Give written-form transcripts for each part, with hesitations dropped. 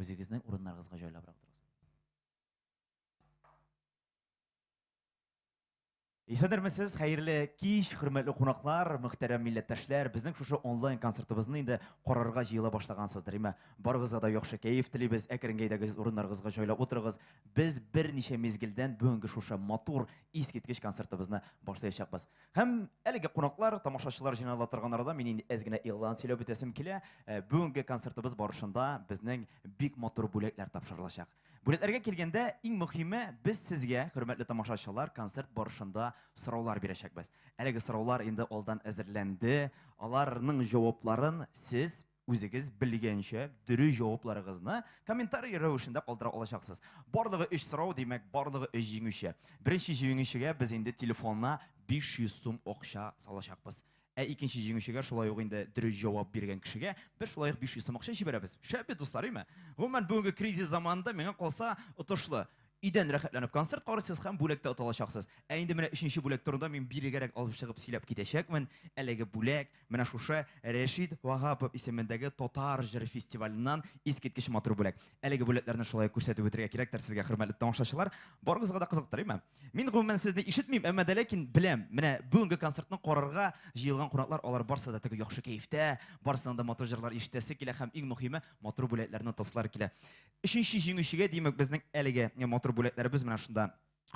Үзегезнең урыннарыгызга җайлабрак утырыгыз. Исәннәрмесез, хәерле кич, хөрмәтле кунаклар, мөхтәрәм милләттәшләр. Безнең шушы онлайн концертыбызны инде карарга җыела башлагансыздыр, име? Барыгызга да яхшы кәеф телибез. Әкрен әйдәгез урыннарыгызга җайлап утырыгыз. Без берничә мизгелдән бүгенге шушы матур, искиткеч концертыбызны башлаячакбыз. Һәм әлеге кунаклар, тамашачылар җыйнала торган арада мин инде әз генә игълан сөйләп үтәсем килә. Бүгенге концертыбыз барышында безнең бик матур бүләкләр тапшырылачак. Бүләкләргә килгәндә, иң мөхиме, без сезгә, хөрмәтле тамашачылар, концерт барышында сораулар бирәчәкбез. Әлеге сораулар инде алдан әзерләнде. Аларның җавапларын сез үзегез белгәнчә дөрес җавапларыгызны комментарий рәвешендә калдыра алачаксыз. Барлыгы өч сорау, димәк, барлыгы өч җиңүче. Беренче җиңүчегә без инде телефонына 500 сум акча салачакбыз. Ә икенче җиңүчегә шулай ук инде дөрес җавап биргән кешегә без шулай ук 500 сум акча җибәрәбез. Шәп бит, дуслар, име? Гомумән, бүгенге кризис заманында миңа калса отышлы. Өйдән рәхәтләнеп концерт карыйсыз һәм бүләк тә ота алачаксыз. Ә инде менә өченче бүләк турында мин бирегәрәк алып чыгып сөйләп китәчәкмен. Әлеге бүләк менә шушы Рәшит Ваһапов исемендәге татар җыры фестиваленнән искиткеч матур бүләк. Әлеге бүләкләрне шулай ук күрсәтеп үтәргә кирәктер сезгә, хөрмәтле тамашачылар. Барыгызга да кызыктыр, әйме? Мин гомумән сезне ишетмим, әмма дә ләкин беләм, менә бүгенге концертны карарга җыелган кунаклар, алар барсы да теге яхшы кәефтә, барысының да матур җырлар ишетәсе килә һәм иң мөхиме, матур бүләкләрне отасылар килә. Өченче җиңүчегә, димәк, безнең әлеге матур бүләкләребез менә шунда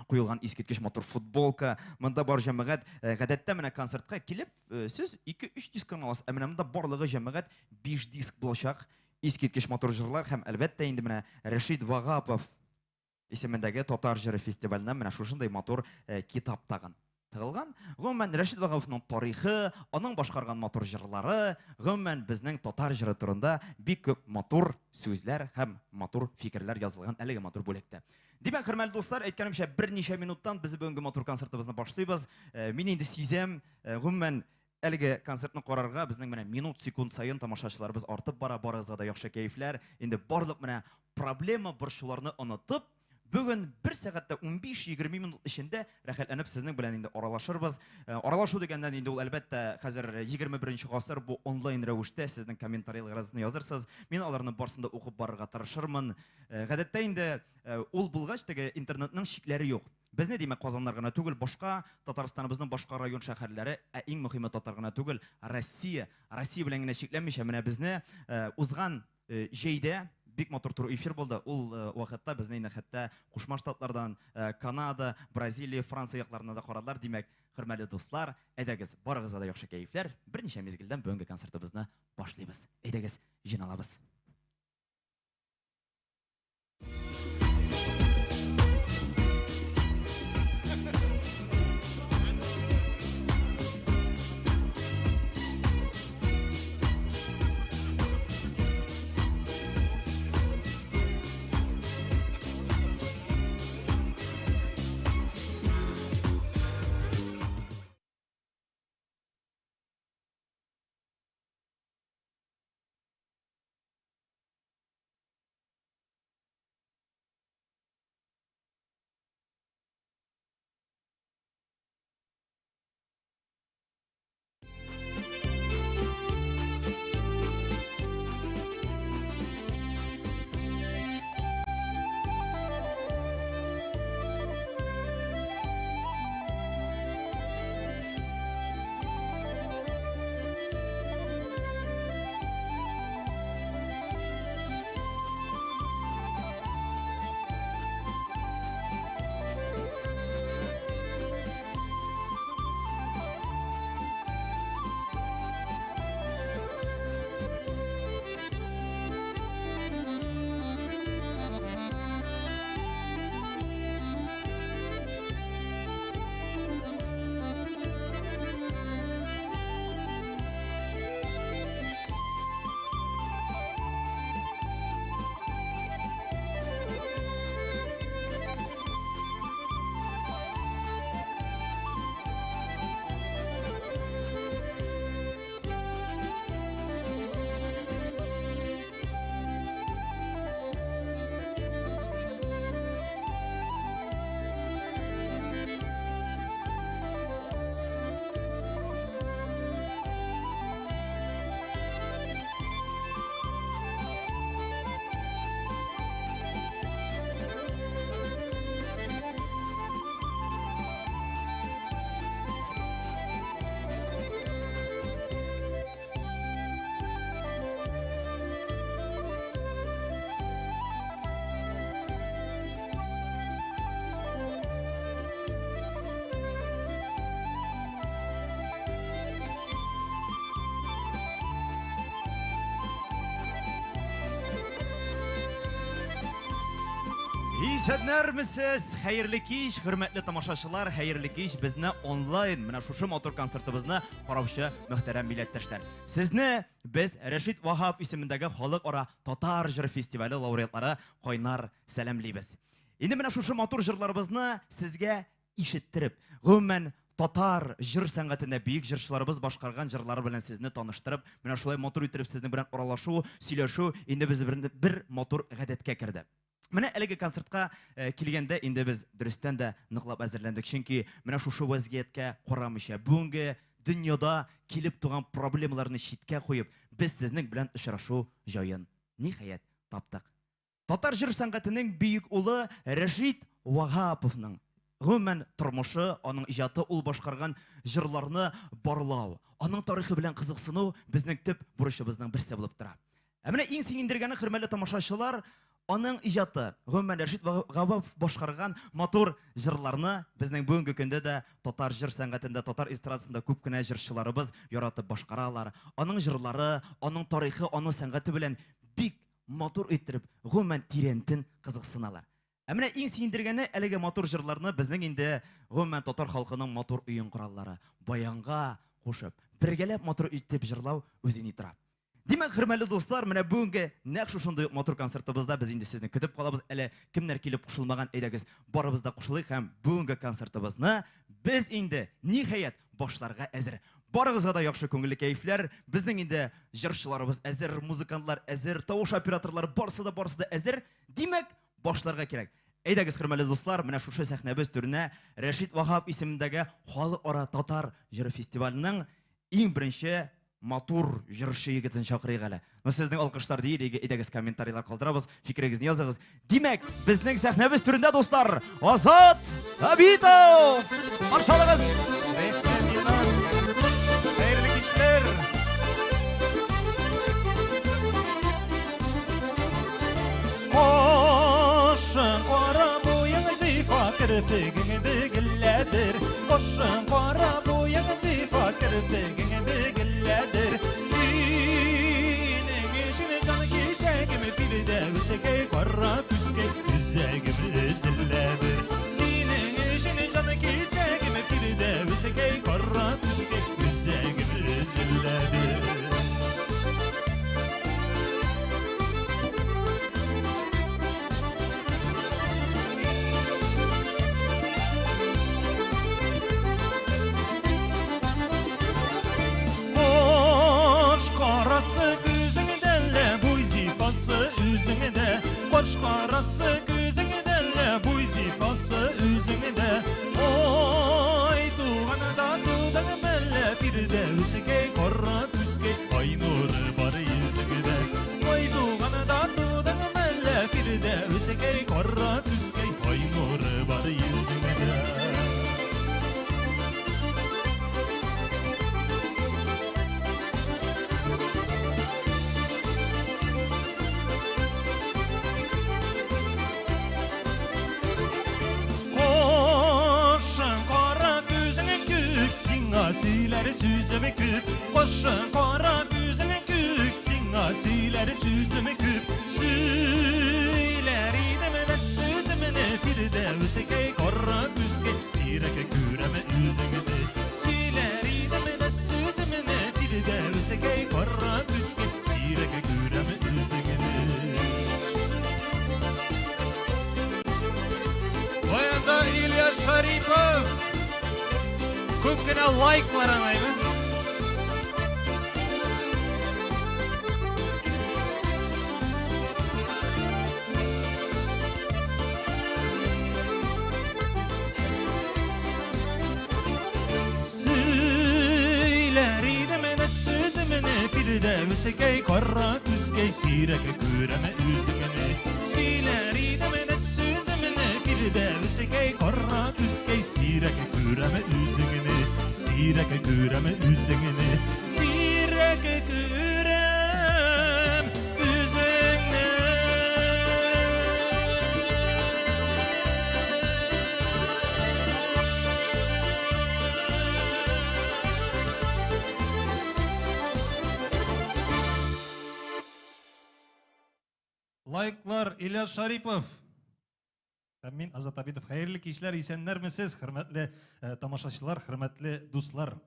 куелган искиткеч матур футболка. Монда бар җәмәгать, гадәттә менә концертка килеп, сез 2-3 диск кына аласыз. Ә менә монда барлыгы җәмәгать 5 диск булачак. Искиткеч матур җырлар һәм әлбәттә инде менә Рәшит Вагапов исемендәге татар җыры фестиваленнән менә шушындый матур китап тагын тыгылган. Гомумән, Рәшит Вагаповның тарихы, аның башкарган матур җырлары, гомумән, безнең татар җыры турында бик күп матур сүзләр һәм матур фикерләр язылган әлеге матур бүләктә. Димәк, хөрмәтле дуслар, әйткәнемчә, берничә минуттан без бүгенге матур концертыбызны башлыйбыз. Мин инде сизәм, гомумән, әлеге концертны карарга безнең менә минут, секунд саен тамашачыларыбыз артып бара, барыгызга да яхшы кәефләр. Инде барлык менә проблема, борчуларны онытып, бүген бер сәгатьтә 15-20 минут эчендә рәхәтләнеп сезнең белән инде аралашырбыз. Аралашу дигәннән инде ул әлбәттә хәзер 21 гасыр бу онлайн рәвештә сезнең комментарийларыгызны язырсыз. Мин аларны барсын да укып барырга тырышырмын. Гадәттә инде ул булгач теге интернетның чикләре юк. Безне димәк Казаннар гына түгел, башка Татарстаныбызның башка район шәһәрләре, ә иң мөхиме татар гына түгел, Россия, Россия белән генә чикләнмичә, менә безне узган җәйдә бик матур туры эфир булды. Ул вакытта безне инде хәтта Кушма Штатлардан, Канада, Бразилия, Франция якларыннан да карадылар. Димәк, хөрмәтле дуслар, әйдәгез, барыгызга да яхшы кәефләр. Берничә мизгелдән бүгенге концертыбызны башлыйбыз. Әйдәгез, җыйналабыз. Исәннәрмесез, хәерле кич, хөрмәтле тамашачылар, хәерле кич безне онлайн менә шушы матур концертыбызны караучы мөхтәрәм милләттәшләр. Сезне без Рәшит Ваһап исемендәге халыкара татар җыр фестивале лауреатлары кайнар сәламлибез. Инде менә шушы матур җырларыбызны сезгә ишеттереп, гомумән, татар җыр сәнгатендә бөек җырчыларыбыз башкарган җырлары белән сезне таныштырып, менә шулай матур иттереп сезнең белән аралашу, сөйләшү инде без бер, бер матур гадәткә керде. Менә әлеге концертка э, килгәндә инде без дөрестән дә ныклап әзерләндек, чөнки менә шушы вазгыятькә карамыйча, бүгенге дөньяда килеп туган проблемаларны читкә куеп, без сезнең белән очрашу җаен ниһаять таптык. Татар җыр сәнгатенең бөек улы Рәшит Ваһаповның гомумән тормышы, аның иҗаты, ул башкарган җырларны барлау, аның тарихы белән кызыксыну безнең төп бурычыбызның берсе булып тора. Ә менә иң сөендергәне, хөрмәтле тамашачылар, аның иҗаты, гомумән Рәшит Ваһапов башкарган матур җырларны безнең бүгенге көндә дә татар җыр сәнгатендә, татар эстрадасында күп кенә җырчыларыбыз яратып башкаралар. Аның җырлары, аның тарихы, аның сәнгате белән бик матур иттереп, гомумән тирәнтен кызыксыналар. Ә менә иң сөендергәне әлеге матур җырларны безнең инде гомумән татар халкының матур уен кораллары, баянга кушып, бергәләп матур итеп җырлау үзе ни тора. Димәк, хөрмәтле дуслар, менә бүгенге нәкъ шушындый ук матур концертыбызда без инде сезне көтеп калабыз. Әле кемнәр килеп кушылмаган, әйдәгез, барыбыз да кушылыйк һәм бүгенге концертыбызны без инде, ниһаять, башларга әзер. Барыгызга да яхшы күңелле кәефләр. Безнең инде җырчыларыбыз әзер, музыкантлар әзер, тавыш операторлары барысы да барысы да әзер. Димәк, башларга кирәк. Әйдәгез, хөрмәтле дуслар, менә шушы сәхнәбез түренә Рәшит Ваһап исемендәге халыкара татар җыры фестиваленең иң беренче матур җырчы егетен чакырыйк әле. Ну, сезнең алкышлар диел, әйдәгез комментарийлар калдырабыз, фикерегезне языгыз. Димәк, безнең сәхнәбез түрендә, дуслар, Азат Абитов! Каршы алыгыз! Хәерле кичләр! Кашың кара буең зифа керпегең бегелләдер. Кашың кара буең зифа керпегең бегелләдер. Синең өчен җан кисәгем фирдәвескәй кара күзкәй үзәгем өзеләдер. Синең өчен җан кисәгем фирдәвескәй кара күзкәй үзәгем өзеләдер. Баш карасы күзеңдә лә буй зифасы үзеңдә. Баш карасы күзеңдә лә буй зифасы үзеңдә. Ой, туганда тудың мәллә Фирдәүскәй кара күзкәй ай нуры бар йөзеңдә. Ай туганда тудың мәллә Фирдәүскәй кара күзкәй ай нуры бар йөзеңдә. Кашың кара күзең күк, сиңа сөйләр сүзем күп. Кашың кара күзең күк, сиңа сөйләр сүзем күп. Сөйләр идем дә сүземне Фирдәүскәй кара күзгә, сирәк күрәм үзеңне. Сөйләр идем дә сүземне Фирдәүскәй кара күзгә, сирәк күрәм үзеңне. Баянда Илья Шарипов. Күп кенә лайклар анаймы? Сөйләр идем әнә сүземне Фирдәвескәй кара күзкәй сирәк күрәм үзеңне. Сөйләр идем әнә сүземне Фирдәвескәй кара күзкәй сирәк күрәм үзеңне. Сирәк күрәм үзеңне. Сирәк күрәм үзеңне. Лайклар Ильяс Шарипов. Һәм мин Азат Абитов. Хәерле кичләр, исәннәрмесез, хөрмәтле э, тамашачылар, хөрмәтле дуслар.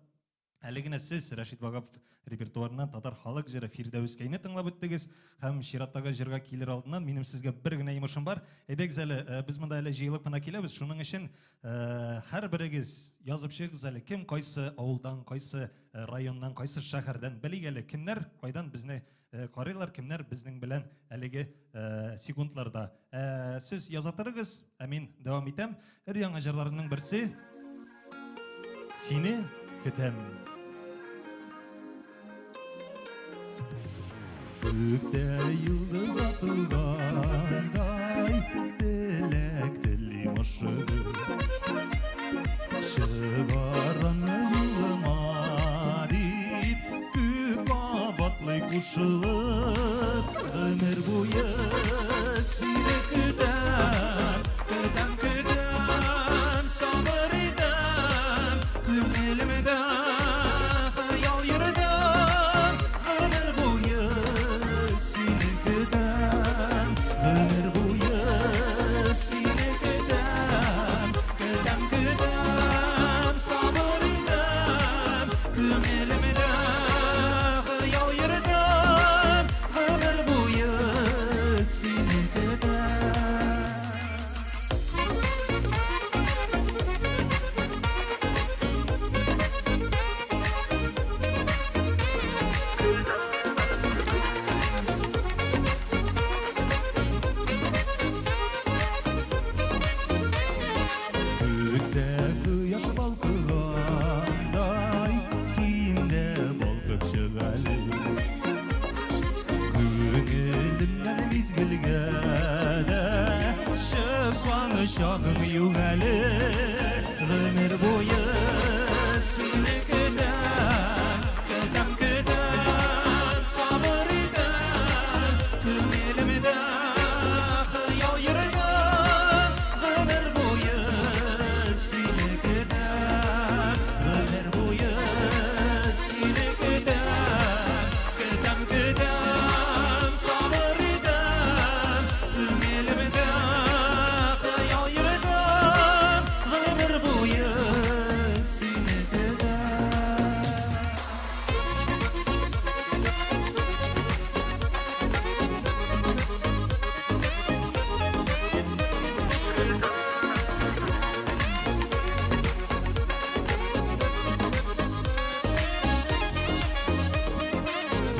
Әле генә сез Рәшит Вагапов репертуарыннан татар халык җыры Фирдәвескәйне тыңлап үттегез һәм чираттагы җырга килер алдыннан минем сезгә бер генә йомышым бар. Әйдәгез әле, э, без монда әле җыелып кына киләбез, шуның өчен э, һәрберегез язып чыгыгыз әле, кем кайсы авылдан, кайсы э, районнан, кайсы шәһәрдән, белик әле, кемнәр кайдан безне Э, карыйлар, кемнәр безнең белән әлеге э, секундларда. Э, сез яза торыгыз, ә мин дәвам итәм. Өр яңа җырларының берсе Сине көтәм. Күктә йолдыз атылгандай, теләк телим ашыгып. Чыгараны юлыма дип, күк кабатлый кушылып, гомер буе сине көтәм, көтәм, көтәм, сабыр итәм, күңелемдә хыял йөртәм, гомер буе сине көтәм, гомер буе сине көтәм, көтәм, көтәм, сабыр итәм, күңелемдә хыял йөртәм, гомер буе сине көтәм. Күктә кояш балкыгандай, син дә балкып чык әле. Күңелемнән мизгелгә дә чыккан чагың юк әле. Гомер буе сине көтәм, көтәм, көтәм, сабыр итәм, күңелемдә хыял йөргән, гомер буе сине көтәм, гомер буе сине көтәм, көтәм, көтәм, сабыр итәм, күңелемдә хыял йөргән, гомер буе сине көтәм.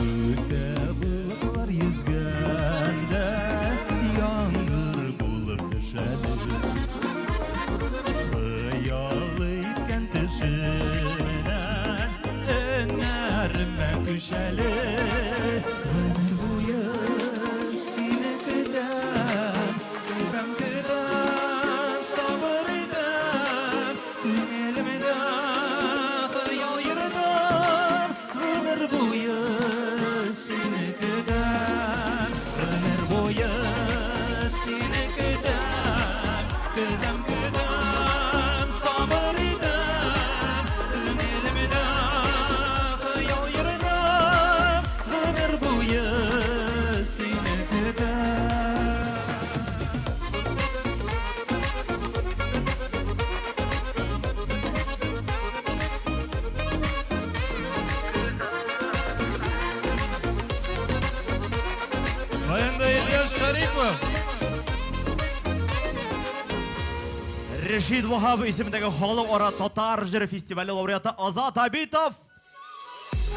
Күктә болытлар йөзгәндә, яңгыр булып төшәле. Хыял иткән төшенән өннәремә күчәле. Гомер буе сине көтәм, көтәм, көтәм, сабыр итәм, күңелемдә хыял йөртәм, гомер буе сине көтәм, гомер буе сине көтәм, көтәм, көтәм, сабыр итәм, күңелемдә хыял йөртәм, гомер буе сине көтәм. Баянда Ильяс Шарипов. Решид Вахабов исемендәге халыкара татар җыры фестивале лауреаты Азат Абитов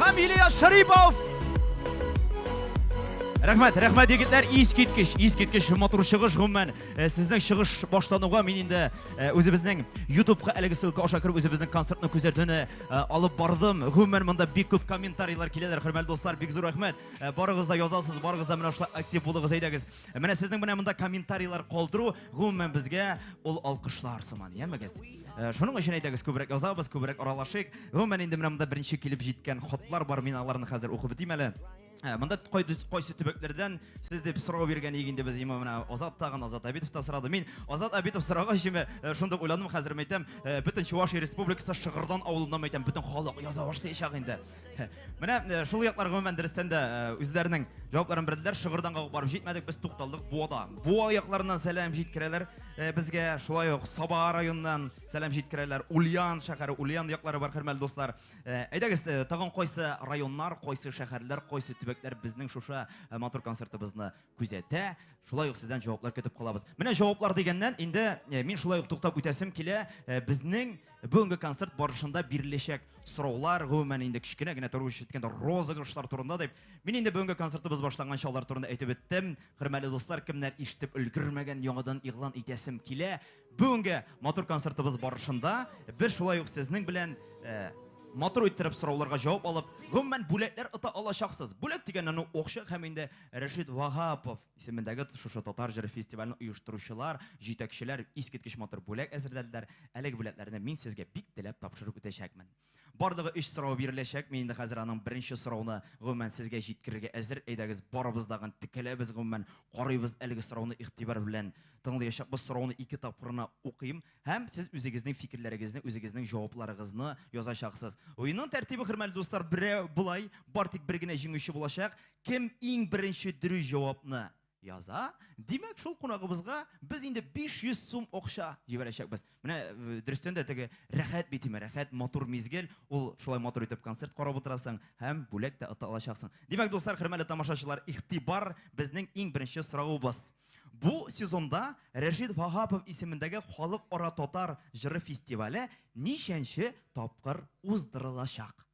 һәм Ильяс Шарипов. Рәхмәт, рәхмәт егетләр, искиткеч, искиткеч матур чыгыш гомумән. Э, сезнең чыгыш башлануга мин инде э, үзебезнең YouTubeка әлеге ссылка аша кереп үзебезнең концертны күзәтүне э, алып бардым. Гомумән монда бик күп комментарийлар киләләр, хөрмәтле дуслар, бик зур рәхмәт. Барыгыз да язасыз, барыгыз да менә шулай актив булыгыз, әйдәгез. Менә сезнең менә монда комментарийлар калдыру гомумән безгә ул алкышлар сыман, яме-гез. Шуның өчен әйдәгез күбрәк язабыз, күбрәк аралашыйк. Гомумән инде менә монда беренче килеп җиткән хатлар бар, мин аларны хәзер укып бетим әле. Монда кайсы төбәкләрдән сез дип сорау биргән идек инде без има менә Азат тагын Азат Абитов та сорады. Мин Азат Абитов сорагач име шундук уйландым, хәзер әйтәм, бөтен Чувашия Республикасы Шыгырдан авылыннан әйтәм, бөтен халык яза башлаячак инде. Менә э, шул яклар гомумән дөрестән дә э, үзләренең җавапларын бирделәр. Шыгырданга ук барып җитмәдек, без тукталдык Буада. Буа якларыннан сәлам җиткерәләр. безгә, шулай ук Саба районыннан сәлам җиткерәләр. Ульян шәһәре, Ульян яклары бар, хөрмәтле дуслар. Әйдәгез, тагын кайсы районнар, кайсы шәһәрләр, кайсы төбәкләр безнең шушы матур концертыбызны күзәтә. Шулай ук сездән җаваплар көтеп калабыз. Менә җаваплар дигәннән, инде мин шулай ук туктап үтәсем килә. Безнең бүгенге концерт барышында биреләчәк сораулар, гомумән инде кечкенә генә тормыш иткәндә розыгрышлар турында дип. Мин инде бүгенге концертыбыз башланганчы алар турында әйтеп үттем. Хөрмәтле дуслар, кемнәр ишетеп өлгермәгән, яңадан игълан итәсем килә. Бүгенге матур концертыбыз барышында без шулай ук сезнең белән матур иттереп сорауларга җавап алып, гомумән бүләкләр ота алачаксыз. Бүләк дигәннән ул акча һәм инде Рәшит Ваһапов исемендәге шушы татар җыры фестивален оештыручылар, җитәкчеләр искиткеч матур бүләк әзерләделәр. Әлеге бүләкләрне мин сезгә бик теләп тапшырып үтәчәкмен. Барлыгы өч сорау биреләчәк. Мин инде хәзер аның беренче сорауны гомумән сезгә җиткерергә әзер. Әйдәгез, барыбыз дагын текәләбез, гомумән карыйбыз әлеге сорауны игътибар белән тыңлаячакбыз. Сорауны ике тапкырына укыйм һәм сез үзегезнең фикерләрегезне, үзегезнең җавапларыгызны язачаксыз. Уенның тәртибе, хөрмәтле дуслар, берәү болай, бар тик бер генә җиңүче булачак. Кем иң беренче дөрес җавапны яза, димәк, шул кунагыбызга без инде 500 сум акча җибәрәчәкбез. Менә дөрестән дә теге рәхәт бит име, рәхәт, матур мизгел, ул шулай матур итеп концерт карап утырасың һәм бүләк тә ота алачаксың. Димәк, дуслар, хөрмәтле тамашачылар, игътибар, безнең иң беренче соравыбыз. Бу сезонда Рәшит Ваһапов исемендәге халыкара татар җыры фестивале ничәнче тапкыр уздырылачак?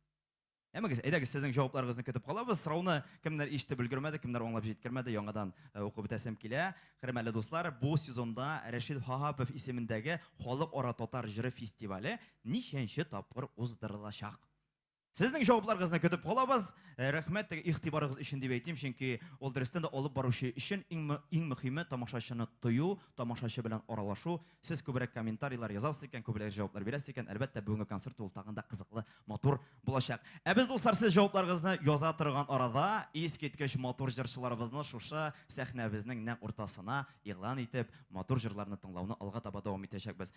Әмәгез, әйдәгез, сезнең җавапларыгызны көтеп калабыз. Сорауны кемнәр ишетеп өлгермәде, кемнәр аңлап җиткермәде, яңадан укып үтәсем килә. Хөрмәтле дуслар, бу сезонда Рәшит Ваһапов исемендәге халыкара татар җыры фестивале ничәнче тапкыр уздырылачак? Сезнең җавапларыгызны көтеп калабыз. Рәхмәт теге игътибарыгыз өчен дип әйтим, чөнки ул дөрестән дә алып баручы өчен иң иң мөһиме тамашачыны тою, тамашачы белән аралашу. Сез күбрәк комментарийлар язасыз икән, күбрәк җаваплар бирәсез икән, әлбәттә, бүгенге концерт ул тагын да кызыклы, матур булачак. Ә без, дуслар, сез җавапларыгызны яза торган арада искиткеч матур җырчыларыбызны шушы сәхнәбезнең нәкъ уртасына игълан итеп, матур җырларны тыңлауны алга таба дәвам итәчәкбез.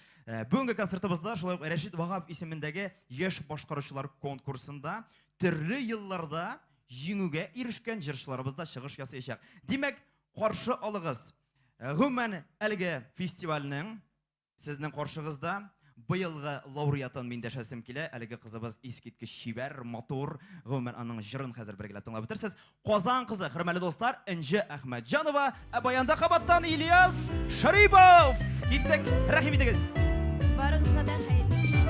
Бүгенге концертыбызда шулай ук Рәшит Ваһапов исемендәге яшь башкаручылар конкурсында төрле елларда җиңүгә ирешкән җырчыларыбыз да чыгыш ясаячак. Димәк, каршы алыгыз. Гомумән, әлеге фестивальнең сезнең каршыгызда быелгы лауреатын мин дәшәсем килә. Әлеге кызыбыз искиткеч чибәр, матур. Гомумән, аның җырын хәзер бергәләп тыңлап бетерсез. Казан кызы, хөрмәтле дуслар, Энҗе Әхмәтҗанова, ә баянда кабаттан Ильяс Шарипов. Киттек, рәхим итегез. Барыгызга да хәерле кич.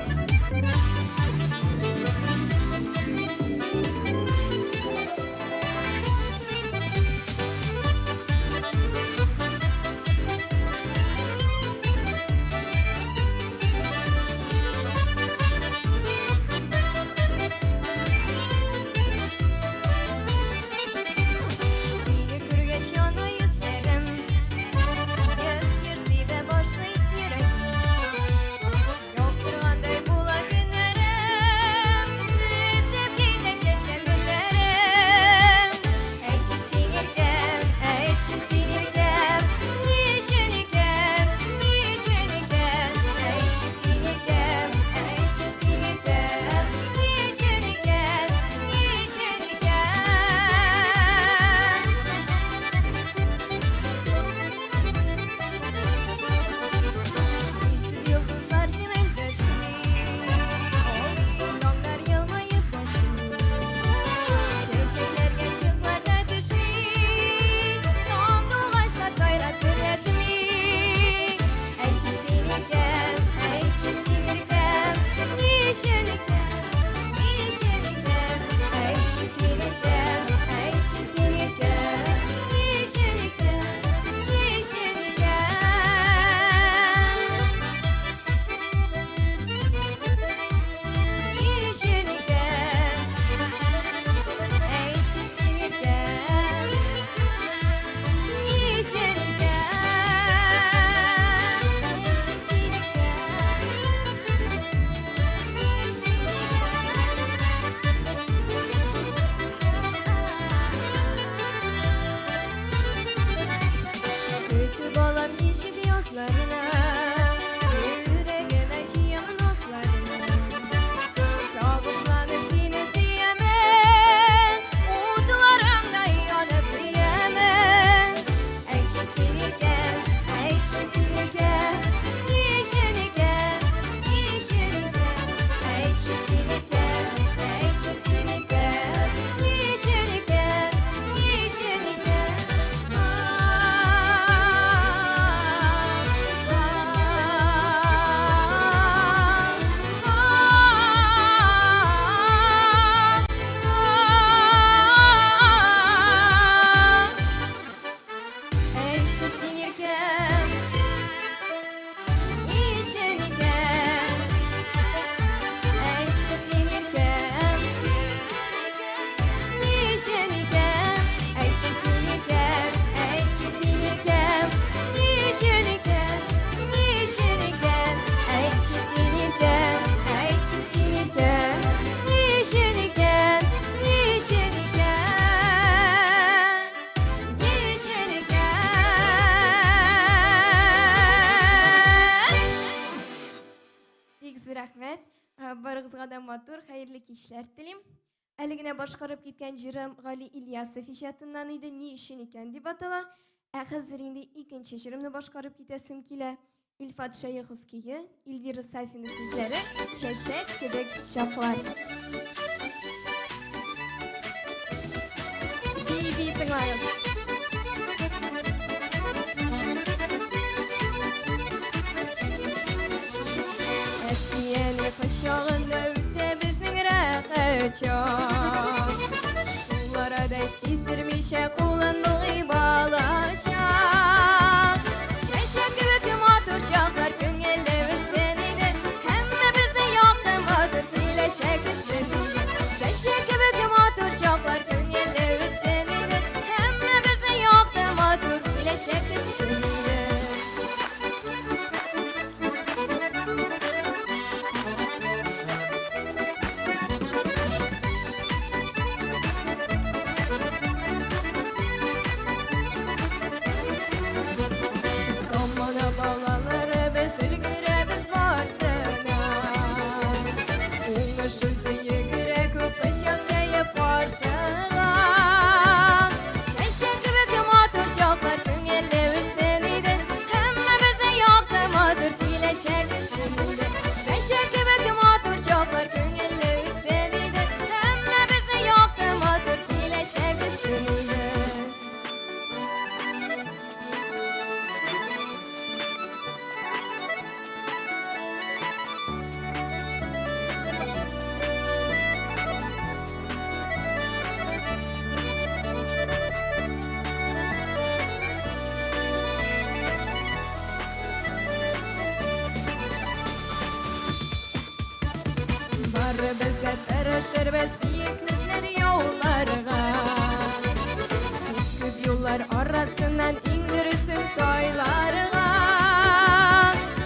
Сине күргәч яна йөзләрем, Еш-еш тибә башлый йөрәгем. Яктыргандай була көннәрем, Үсеп китә чәчкә гөлләрем. Әйтче син иркәм, әйтче син иркәм, Ни өчен икән, ни өчен икән? Әйтче син иркәм, әйтче син иркәм, Ни өчен икән, ни өчен икән? Синсез йолдызлар җемелдәшми, Алсу таңнар елмаеп дәшми, Чәчәкләргә чыклар да төшми, Сандугачлар сайрап сөйләшми. Әйтче син иркәм, әйтче син иркәм, Ни өчен икән, ни өчен икән? Әйтче син иркәм, әйтче син иркәм, Ни өчен икән, ни өчен икән? Ни өчен икән? Әйтче син иркәм, ни өчен икән? Әйтче син иркәм, ни өчен икән? Көтеп алам ничек язларны, Йөрәгемә җыям назларны. Сагышланып сине сөямен, Утларыңда янып көямен. Әйтче син иркәм, әйтче син иркәм, Барыгызга да матур, хәерле кичләр телим. Әле генә башкарып киткән җырым Гали Ильясов иҗатыннан иде, ни өчен икән дип атала. Ә хәзер инде икенче җырымны башкарып китәсем килә. Илфат Шәехов көе, Эльвира Сафина сүзләре, Чәчәк кебек чаклар. Би-би тыңлагыз. Әти-әни кочагында үтә безнең рәхәт чак. Шул арада сиздермичә кулын болгый балачак. Чәчәк кебек матур чаклар күңелле үтсен иде. Һәммәбезне якты матур киләчәк көтсен иде. Чәчәк кебек матур чаклар күңелле үтсен иде. Һәммәбезне якты матур киләчәк көтсен иде. Замана балалары без өлгерәбез барсына. Уңыш үзе йөгерә күк кочак җәеп каршыга. Чәчәк кебек матур чаклар күңелле үтсен иде. Һәммәбезне якты матур киләчәк үтсен иде. Чәчәк кебек матур чаклар күңелле үтсен иде. Һәммәбезне якты матур киләчәк үтсен иде. Барыбыз да тырышырбыз биеклекләр яуларга. Күп юллар арасыннан иң дөресен сайларга.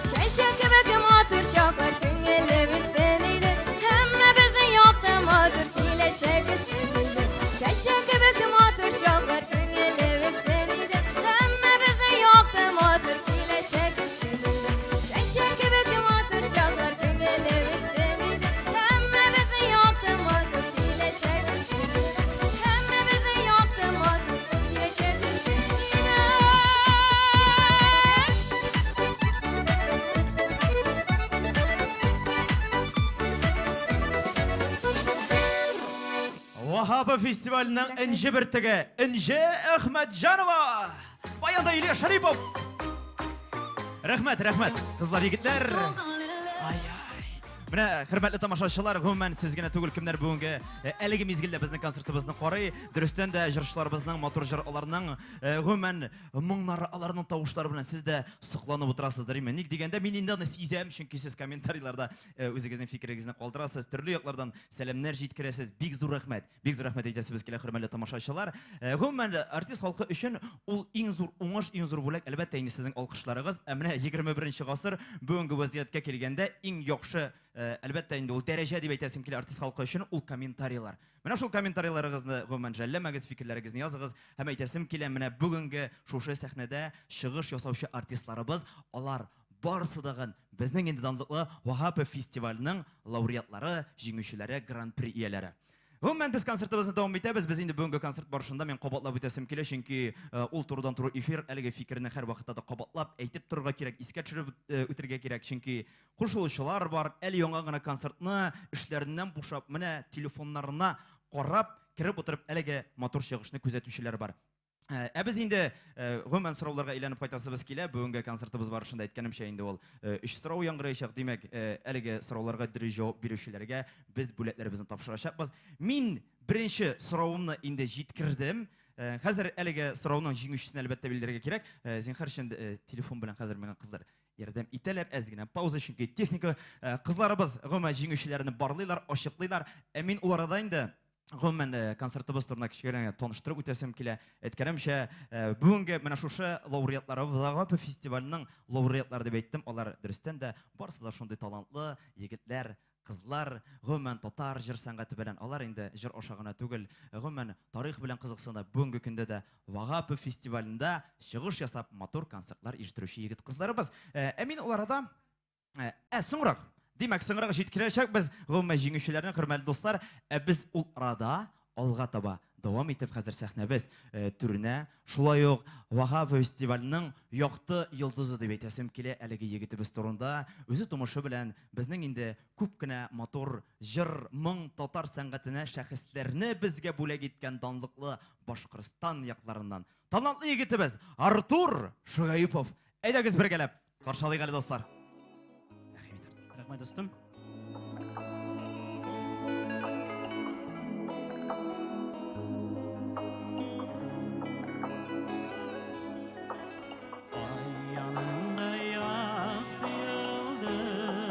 Чәчәк кебек матур чаклар күңеле бетсен иде. Һәммәбезне якты матур киләчәк көтсен иде. Чәчәк кебек матур чаклар күңеле бетсен иде. Һәммәбезне якты матур киләчәк көтсен иде. Чәчәк кебек матур чаклар күңеле бетсен иде. Һәммәбезне якты матур киләчәк көтсен иде. Һәммәбезне якты матур киләчәк көтсен иде. Ваһапов фестиваленең энҗе бөртеге Энҗе Әхмәтҗанова! Баянда Илья Шарипов! Рәхмәт, рәхмәт, кызлар, егетләр. Ай-ай. Менә, хөрмәтле тамашачылар, гомумән сез генә түгел, кемнәр бүгенге э, әлеге мизгелдә безнең концертыбызны карый, дөрестән дә җырчыларыбызның матур җыр аларның э, гомумән моңнары, аларның тавышлары белән сез дә сокланып утырасыздыр, име? Ник дигәндә, мин инде аны сизәм, чөнки сез комментарийларда э, үзегезнең фикерегезне калдырасыз, төрле яклардан сәламнәр җиткерәсез. Бик зур рәхмәт. Бик зур рәхмәт әйтәсебез килә, хөрмәтле тамашачылар. Э, гомумән, артист халкы өчен ул иң зур уңыш, иң зур бүләк, әлбәттә, инде сезнең алкышларыгыз. Ә менә 21 гасыр бүгенге вазгыятькә килгәндә иң яхшы, э, әлбәттә, инде ул дәрәҗә дип әйтәсем килә артист халкы өчен ул комментарийлар. Менә шул комментарийларыгызны гомумән жәлләмәгез, фикерләрегезне языгыз һәм әйтәсем килә, менә бүгенге шушы сәхнәдә чыгыш ясаучы артистларыбыз, алар Барысы дагын безнең инде данлыклы Ваһапов фестиваленең лауреатлары, җиңүчеләре, гран-при ияләре. Гомумән, без концертыбызны дәвам итәбез. Без инде бүгенге концерт барышында мин кабатлап үтәсем килә, чөнки э, ул турыдан-туры эфир, әлеге фикерне һәрвакытта да кабатлап әйтеп торырга кирәк, искә төшереп э, үтергә кирәк, чөнки кушылучылар бар, әле яңа гына концертны эшләреннән бушап, менә телефоннарына карап, кереп утырып әлеге матур чыгышны күзәтүчеләр бар. Э, ә без инде э, гомумән сорауларга әйләнеп кайтасыбыз килә. Бүгенге концертыбыз барышында әйткәнемчә инде ул э, өч сорау яңгыраячак. Димәк, әлеге сорауларга дөрес җавап бирүчеләргә без бүләкләребезне тапшырачакбыз. Мин беренче соравымны инде җиткердем. Хәзер әлеге сорауның җиңүчесен әлбәттә билгеләргә кирәк. Зинһар өчен телефон белән хәзер миңа кызлар ярдәм итәләр. Әз генә пауза, чөнки техника кызларыбыз гомумән җиңүчеләрне барлыйлар, ачыклыйлар. Ә мин ул арада инде Гомумән, э, концертыбыз турында кечкенә генә таныштырып үтәсем килә. Әйткәнемчә, э, бүгенге менә шушы лауреатлар, Вагапов фестиваленең лауреатлары дип әйттем, алар дөрестән дә барысы да шундый талантлы егетләр, кызлар, гомумән татар җыр сәнгате белән, алар инде җыр аша гына түгел, гомумән тарих белән кызыксына, бүгенге көндә дә Вагапов фестивалендә чыгыш ясап, матур концертлар ирештерүче егет-кызларыбыз. Э, ә мин ул арада Ә, ә соңрак. Димәк, соңрак җиткерәчәкбез, гомумән җиңүчеләрне, хөрмәтле дуслар. Ә без ул арада алга таба дәвам итеп хәзер сәхнәбез түренә шулай ук Ваһап фестиваленең якты йолдызы дип әйтәсем килә әлеге егетебез турында. Үзе тумышы белән безнең инде күп кенә матур җыр, моң, татар сәнгатенә шәхесләрне безгә бүләк иткән данлыклы Башкортстан якларыннан талантлы егетебез Артур Шөгаипов. Әйдәгез бергәләп каршы алыйк әле, дуслар. Рәхим ит, Артур. Рәхмәт, дустым. Ай янында якты йолдыз,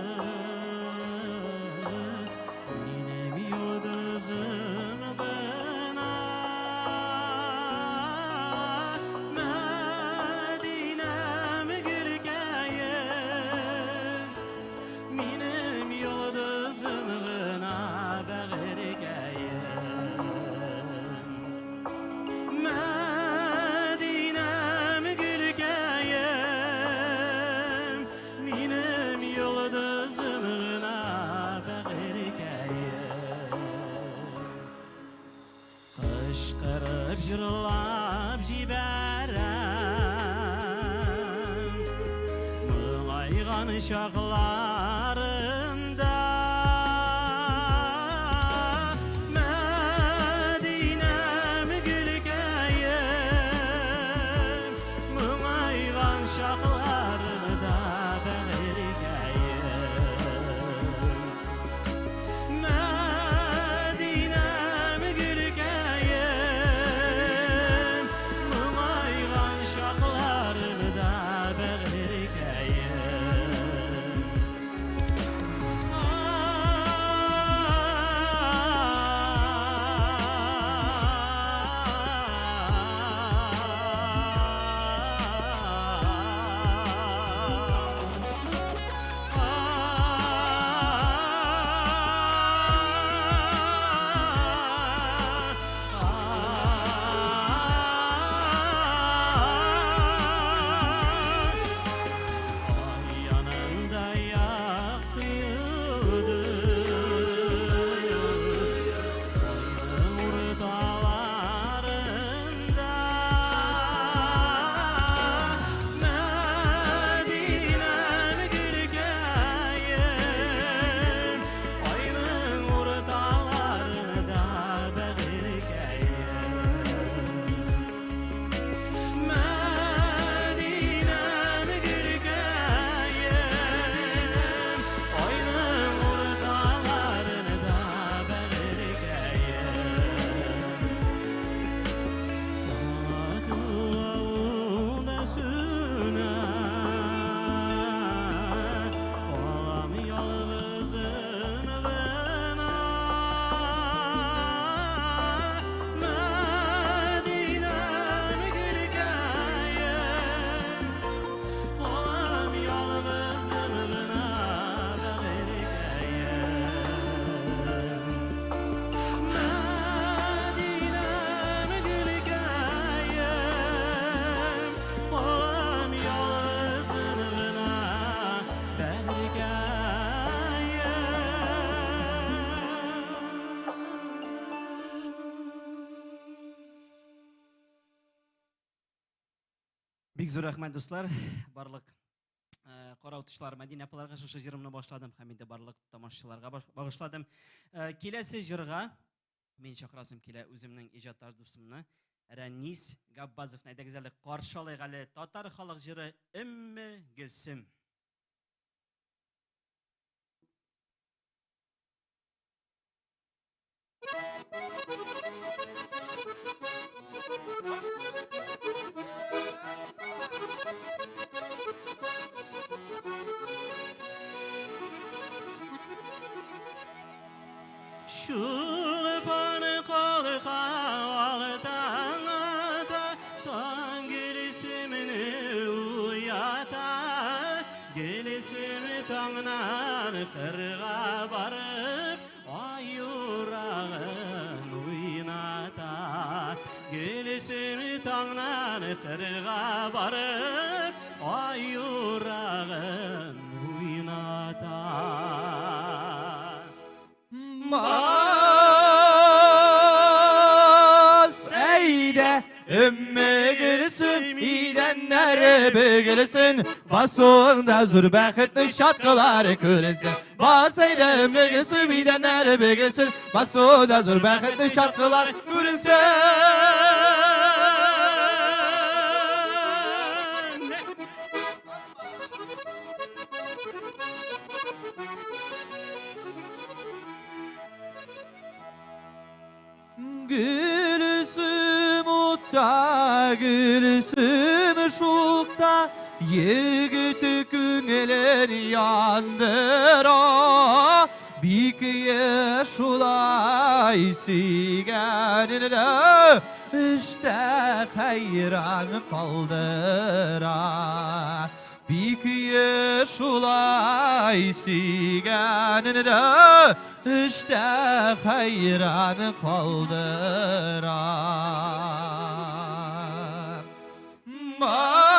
минем йолдызым гына. Мәдинәм гөлкәем, минем йолдызым гына, бәгырькәем. Мәдинәм гөлкәем, минем йолдызым гына, бәгырькәем. Кычкырып җырлап җибәрәм Моңайган чакларында. Мәдинәм гөлкәем, Моңайган чакларында, бәгырькәем. Мәдинәм гөлкәем, Моңайган чакларымда, бәгырькәем. Ай янында якты йолдыз, Айның урталарында. Мәдинәм гөлкәем, Айның урталарында, бәгырькәем. Мәдинәм гөлкәем, Айның урталарында, бәгырькәем. Тату сүнә, Калам ялгызым гына. Мәдинәм гөлкәем, Калам ялгызым гына, бәгырькәем. Мәдинәм гөлкәем, Калам ялгызым гына, бәгырькәем. Бик зур рәхмәт, дуслар. Барлык караучылар, Мәдинә апаларга шушы җырымны башладым һәм инде барлык тамашачыларга багышладым. Киләсе җырга мин чакырасым килә үземнең иҗатташ дустымны Рәнис Габбазовны. Әйдәгез әле каршы алыйк әле татар халык җыры Өмме Гөлсем. Чулпан калка алтан ата, Таң Гөлсемне уята. Гөлсем таңнан кырга барып, Ай урагын уйната. Гөлсем таңнан кырга барып, Ай урагын уйната. Бас әйдә, өмме гөлсем, идәннәре бөгелсен, басуыңда зур бәхетле чаткылар күренсен. Бас әйдә, өмме гөлсем, идәннәре бөгелсен, басуыңда зур бәхетле чаткылар күренсен. Гөлсем утта, гөлсем шукта, Егет күңелен яндыра. Бик еш шулай сөйгәнендә, Эштә хәйран калдыра. Бик еш шулай сөйгәнендә, Эштә хәйран калдыра. Бас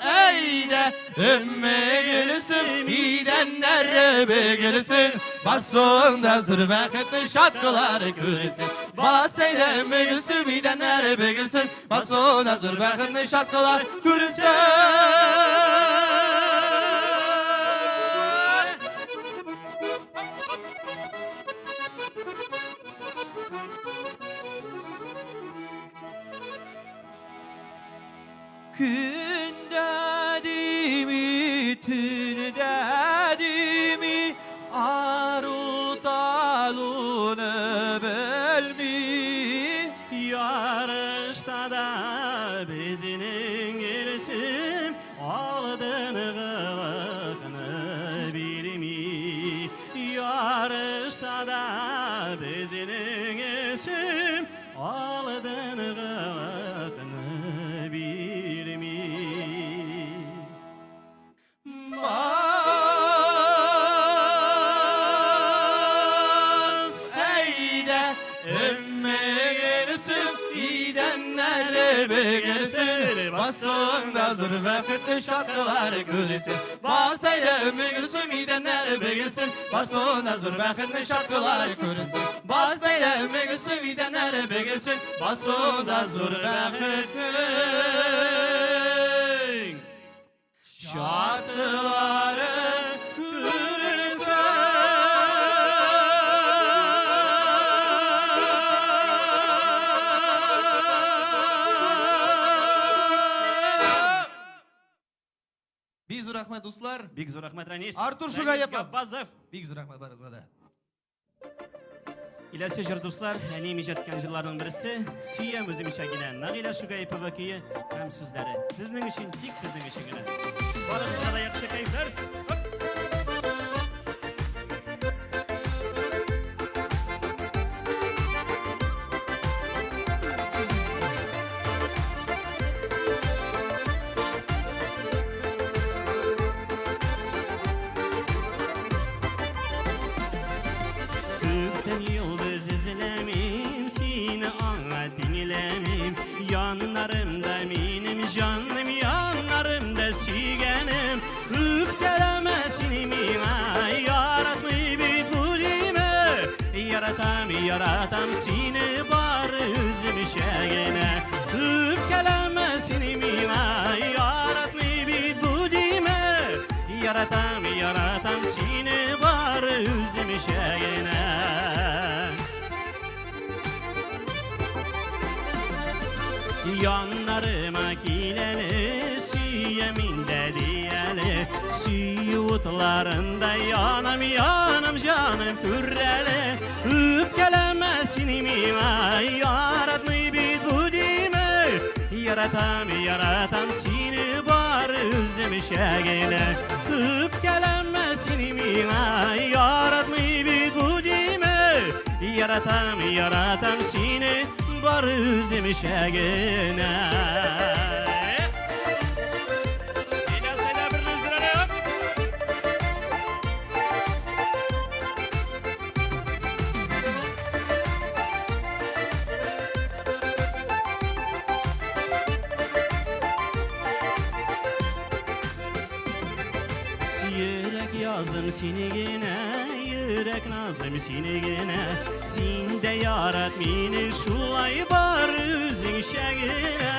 әйдә, өмме гөлсем, идәннәре бөгелсен, Басуыңда зур бәхетле чаткылар күренсен. Бас әйдә, өмме гөлсем, идәннәре бөгелсен, Басуыңда зур бәхетле чаткылар күренсен. Көн дә дими, төн дә дими, ару талуны белми. Ярышта да безнең Гөлсем алдынгылыкны бирми. Ярышта да безнең Гөлсем алдынгылыкны бирми. Бас әйдә, өмме гөлсем, идәннәре бөгелсен, басуыңда зур бәхетле чаткылар күренсен. Бас әйдә, өмме гөлсем, идәннәре бөгелсен, басуыңда зур бәхетле чаткылар күренсен. Бас әйдә, өмме гөлсем, идәннәре бөгелсен, басуыңда зур бәхетнең чаткылары күренсен. Бик зур рәхмәт, дуслар. Бик зур рәхмәт, Рәнис. Артур Рәнис Шугаев. Габбазов. Бик зур рәхмәт барыгызга да. Киләсе җыр, дуслар, әнием иҗат иткән җырларның берсе, Сөям үземчә генә, Наилә Шугаепова көе һәм сүзләре. Сезнең өчен, тик сезнең өчен генә. Барыгызга да яхшы кәефләр. Хоп! Күктән йолдыз эзләмим, сине аңа тиңләмим. Яннарымда минем җаным, яннарымда сөйгәнем. Үпкәләмә син миңа, яратмый бит бу димә. Яратам, яратам сине бары үземчә генә. Үпкәләмә син миңа, яратмый бит бу димә. Яратам, яратам сине бары үземчә генә. Яннарыма кил әле, сөям инде дияле. Сөю утларында янам, янам, җаным, күр әле. Үпкәләмә син миңа, яратмый бит бу димә. Яратам, яратам сине бары үземчә генә. Үпкәләмә син миңа, яратмый бит бу димә. Яратам, яратам сине бары үземчә генә. Әйдә, сәйдә, бер өздерәле, оп! Йөрәк язым сине генә, Күбрәк назым сине генә. Син дә ярат мине шулай бар үзеңчә генә.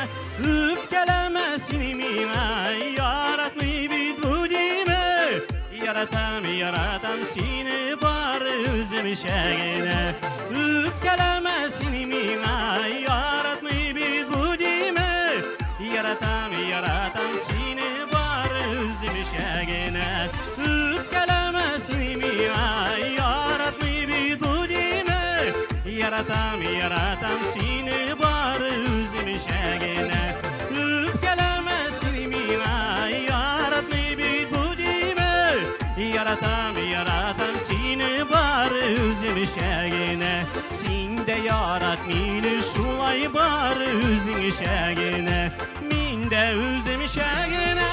Үпкәләмә син миңа, яратмый бит бу димә. Яратам, яратам сине бар үземчә генә. Үпкәләмә син миңа, яратмый бит бу димә. Яратам, яратам сине бар үземчә генә. Үпкәләмә син миңа, яратмый бит бу димә. Яратам, яратам сине бар үземчә генә. Үпкәләмә син миңа, яратмый бит бу димә. Яратам, яратам сине бар үземчә генә. Син дә ярат мине шулай бар үзеңчә генә. Мин дә үземчә генә.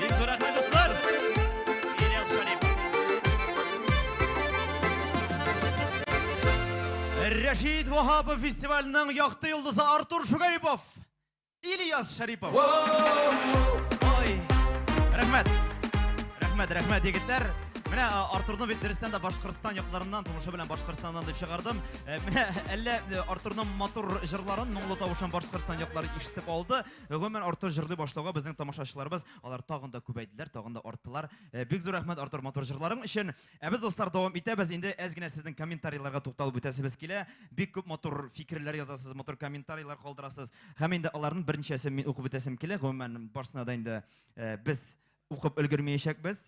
Бик зур рәхмәт, дуслар. Ильяс Шарипов. Рәшит Ваһапов фестиваленең якты йолдызы Артур Шугаипов. Ильяс Шарипов. Ой, рәхмәт. Рәхмәт, рәхмәт, егетләр. Менә Артурны бит дөрестән дә Башкортстан якларыннан, тумышы белән Башкортстаннан дип чыгардым. Э, менә әллә э, Артурның матур җырларын, моңлы тавышын Башкортстан яклары ишетеп алды. Гомумән, Артур җырлый башлауга безнең тамашачыларыбыз алар тагын да күбәйделәр, тагын да арттылар. Э, бик зур рәхмәт, Артур, матур җырларың өчен. Ә без, дуслар, дәвам итәбез. Инде әз генә сезнең комментарийларга тукталып үтәсебез килә. Бик күп матур фикерләр язасыз, матур комментарийлар калдырасыз. Һәм инде аларның берничәсен мин укып үтәсем килә. Гомумән, барысына да инде э, без укып өлгермәячәкбез.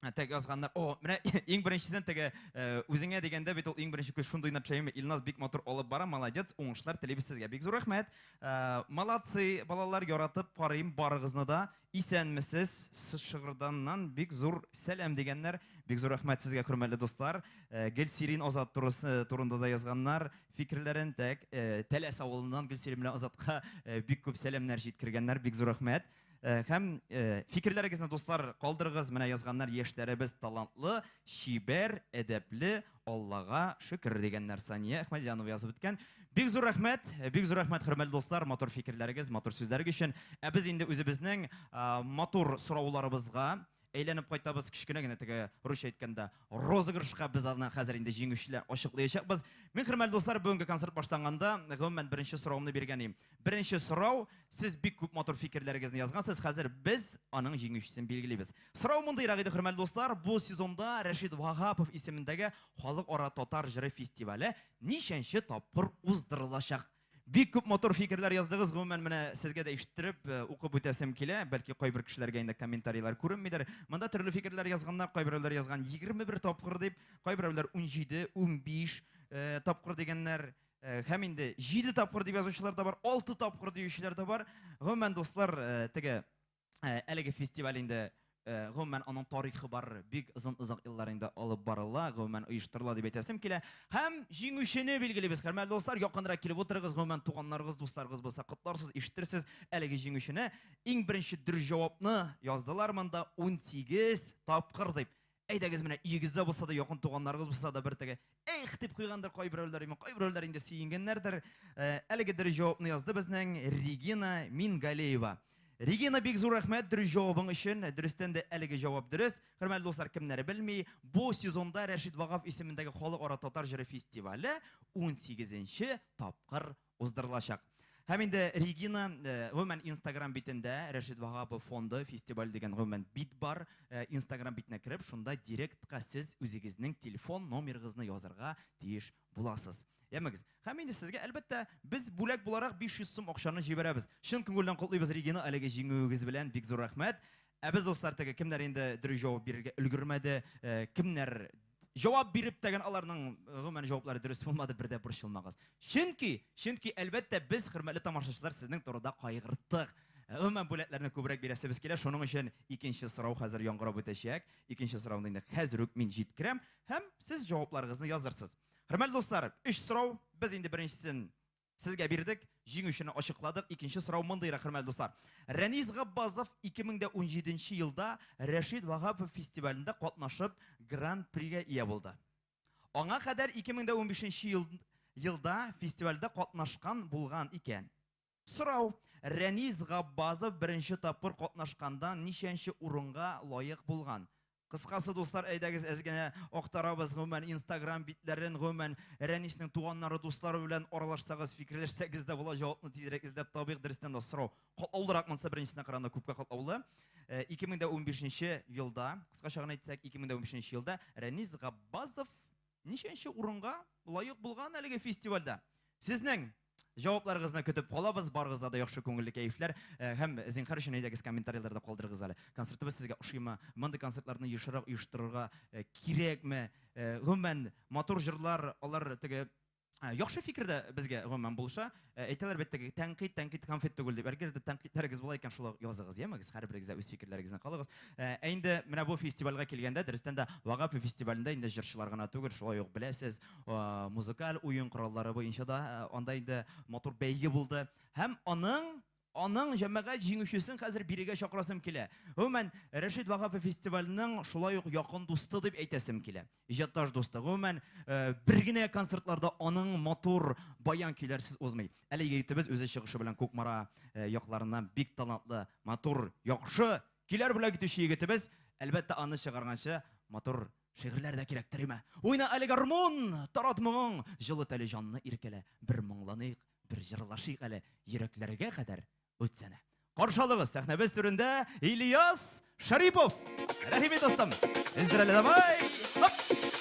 Ә, Тәк язганнар. О, менә иң беренчесен теге э, үзеңә дигәндә бит ул иң беренче күз шундый напшәйме. Илназ бик матур алып бара, молодец, уңышлар телибез сезгә. Бик зур рәхмәт. Э, молодцы, балалар, яратып карыйм барыгызны да. Исәнмесез, Шыгырданнан бик зур сәлам дигәннәр. Бик зур рәхмәт сезгә, хөрмәтле дуслар. Э, Гөлсирин Азат турысы турында да язганнар фикерләрен. Тәк, э, Тәләс авылыннан Гөлсирин белән Азатка э, бик күп сәламнәр җиткергәннәр. Бик зур рәхмәт. Һәм фикерләрегезне, дуслар, калдырыгыз. Менә язганнар: яшьләребез талантлы, чибәр, әдәпле, Аллага шөкер дигәннәр. Сания Әхмәтҗанова язып үткән. Бик зур рәхмәт, бик зур рәхмәт, хөрмәтле дуслар, матур фикерләрегез, матур сүзләрегез өчен. Ә без инде үзебезнең матур сорауларыбызга әйләнеп кайтабыз. Кечкенә генә теге русча әйткәндә розыгрышка без аны хәзер инде җиңүчеләр ачыклаячакбыз. Мин, хөрмәтле дуслар, бүгенге концерт башланганда, гомумән, беренче соравымны биргән идем. Беренче сорау, сез бик күп матур фикерләрегезне язгансыз, хәзер без аның җиңүчесен билгелибез. Сорау мондыйрак иде, хөрмәтле дуслар, бу сезонда Рәшит Ваһапов исемендәге Халыкара татар җыры фестивале ничәнче тапкыр уздырылачак? Бик күп матур фикерләр яздыгыз, гомумән, менә сезгә дә ишеттереп, э, укып үтәсем килә. Бәлки кайбер кешеләргә инде комментарийлар күренмидер. Монда төрле фикерләр язганнар, кайберәүләр язган 21 тапкыр дип, кайберәүләр 17, 15 э, тапкыр дигәннәр. Э, һәм инде 7 тапкыр дип язучылар да бар, 6 тапкыр диючеләр дә бар. Гомумән, дуслар, э, теге э, әлеге фестиваль инде гомумән аның тарихы бар, бик озын-озак еллар инде алып барыла, гомумән оештырыла дип әйтәсем килә. Һәм җиңүчене билгелибез. Хөрмәтле дуслар, якынрак килеп утырыгыз, гомумән туганнарыгыз, дусларыгыз булса котларсыз, ишетерсез әлеге җиңүчене. Иң беренче дөрес җавапны яздылар монда 18 тапкыр дип. Әйдәгез менә өегездә булса да, якын туганнарыгыз булса да бер теге эх дип куйгандыр кайберәүләр, именно кайберәүләр инде сөенгәннәрдер. Э, әлеге дөрес җавапны язды безнең Регина Мингалеева. Регина, бик зур рәхмәт дөрес җавабың өчен. Дөрестән дә әлеге җавап дөрес. Хөрмәтле дуслар, кемнәр белми, бу сезонда Рәшит Вагав исемендәге халыкара татар җыры фестивале 18 тапкыр уздырылачак. Һәм инде Регина, э, гомумән, Инстаграм битендә Рәшит Ваһапов фонды фестиваль дигән гомумән бит бар. Э, Инстаграм битенә кереп, шунда директка сез үзегезнең телефон номерыгызны язырга тиеш буласыз. Ямегез. Һәм инде сезгә, әлбәттә, без бүләк буларак 500 сум акчаны җибәрәбез. Чын күңелдән котлыйбыз, Регина, әлеге җиңүегез белән. Бик зур рәхмәт. Ә без, дуслар, теге кемнәр инде дөрес җавап бирергә өлгермәде, э, кемнәр җавап биреп тәген аларның э, гомумән җаваплары дөрес булмады, бер дә борчылмагыз. Чөнки, чөнки әлбәттә без, хөрмәтле тамашачылар, сезнең турыда кайгырттык. Э, гомумән бүләкләрне күбрәк бирәсебез килә, шуның өчен икенче сорау хәзер яңгырап үтәчәк. Икенче сорауны инде хәзер үк мин җиткерәм һәм сез җавапларыгызны язырсыз. Хөрмәтле дуслар, өч сорау, без инде беренчесен Сезгә бирдек, җиңүчене ачыкладык. Икенче сорау мондыйрак, хөрмәтле дуслар. Рәнис Габбазов 2017 елда Рәшит Ваһапов фестивалендә катнашып, Гран-пригә ия булды. Аңа кадәр 2015 ел, елда фестивальдә катнашкан булган икән. Сорау, Рәнис Габбазов беренче тапкыр катнашканда ничәнче урынга лаек булган? Кыскасы, дуслар, әйдәгез әз генә актарабыз, гомумән, Инстаграм битләрен, гомумән, Рәниснең туганнары, дуслары белән аралашсагыз, фикерләшсәгез дә була, җавапны тизрәк эзләп табыйк. Дөрестән дә сорау катлаулырак монысы беренчесенә караганда күпкә катлаулы. 2015 э, елда, кыскача гына әйтсәк, 2015 елда Рәнис Габбазов ничәнче урынга лаек булган әлеге фестивальдә? Сезнең җавапларыгызны көтеп калабыз. Барыгызга да яхшы күңелле кәефләр э, һәм зинһар өчен әйдәгез комментарийларда калдырыгыз әле. Концертыбыз сезгә ошыймы? Мондый концертларны ешрак оештырырга э, кирәкме? Э, гомумән, матур җырлар, алар теге яхшы фикер дә безгә гомумән булыша. Әйтәләр бит теге тәнкыйть, тәнкыйть конфет түгел дип. Әгәр дә тәнкыйтьләрегез була икән, шулай языгыз, ямегез, һәрберегез дә үз фикерләрегезне калыгыз. Ә инде менә бу фестивальгә килгәндә, дөрестән дә Вагапов фестивалендә инде җырчылар гына түгел, шулай ук беләсез, музыкаль уен кораллары буенча да анда инде матур бәйге булды. Һәм аның аның җәмәгать җиңүчесен хәзер бирегә чакырасым килә. Гомумән, Рәшит Ваһапов фестиваленең шулай ук якын дусты дип әйтәсем килә. Иҗатташ дусты. Гомумән, бер генә концертларда аның матур баян көйләрсез узмый. Әле егетебез үзе чыгышы белән Кукмара якларыннан бик талантлы, матур, яхшы көйләр бүләк итүче егетебез. Әлбәттә, аны чыгарганчы матур шигырьләр дә кирәктер, име? Уйна әле гармун, тарат моңың, җылыт әле җанны иркәлә. Бер моңланыйк, бер җырлашыйк әле, йөрәкләргә кадәр үтсәнә. Каршы алыгыз, сәхнәбез түрендә Ильяс Шарипов. Рәхим ит, дустым. Өздер әле, давай. Хоп!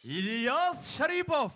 Ильяс Шарипов!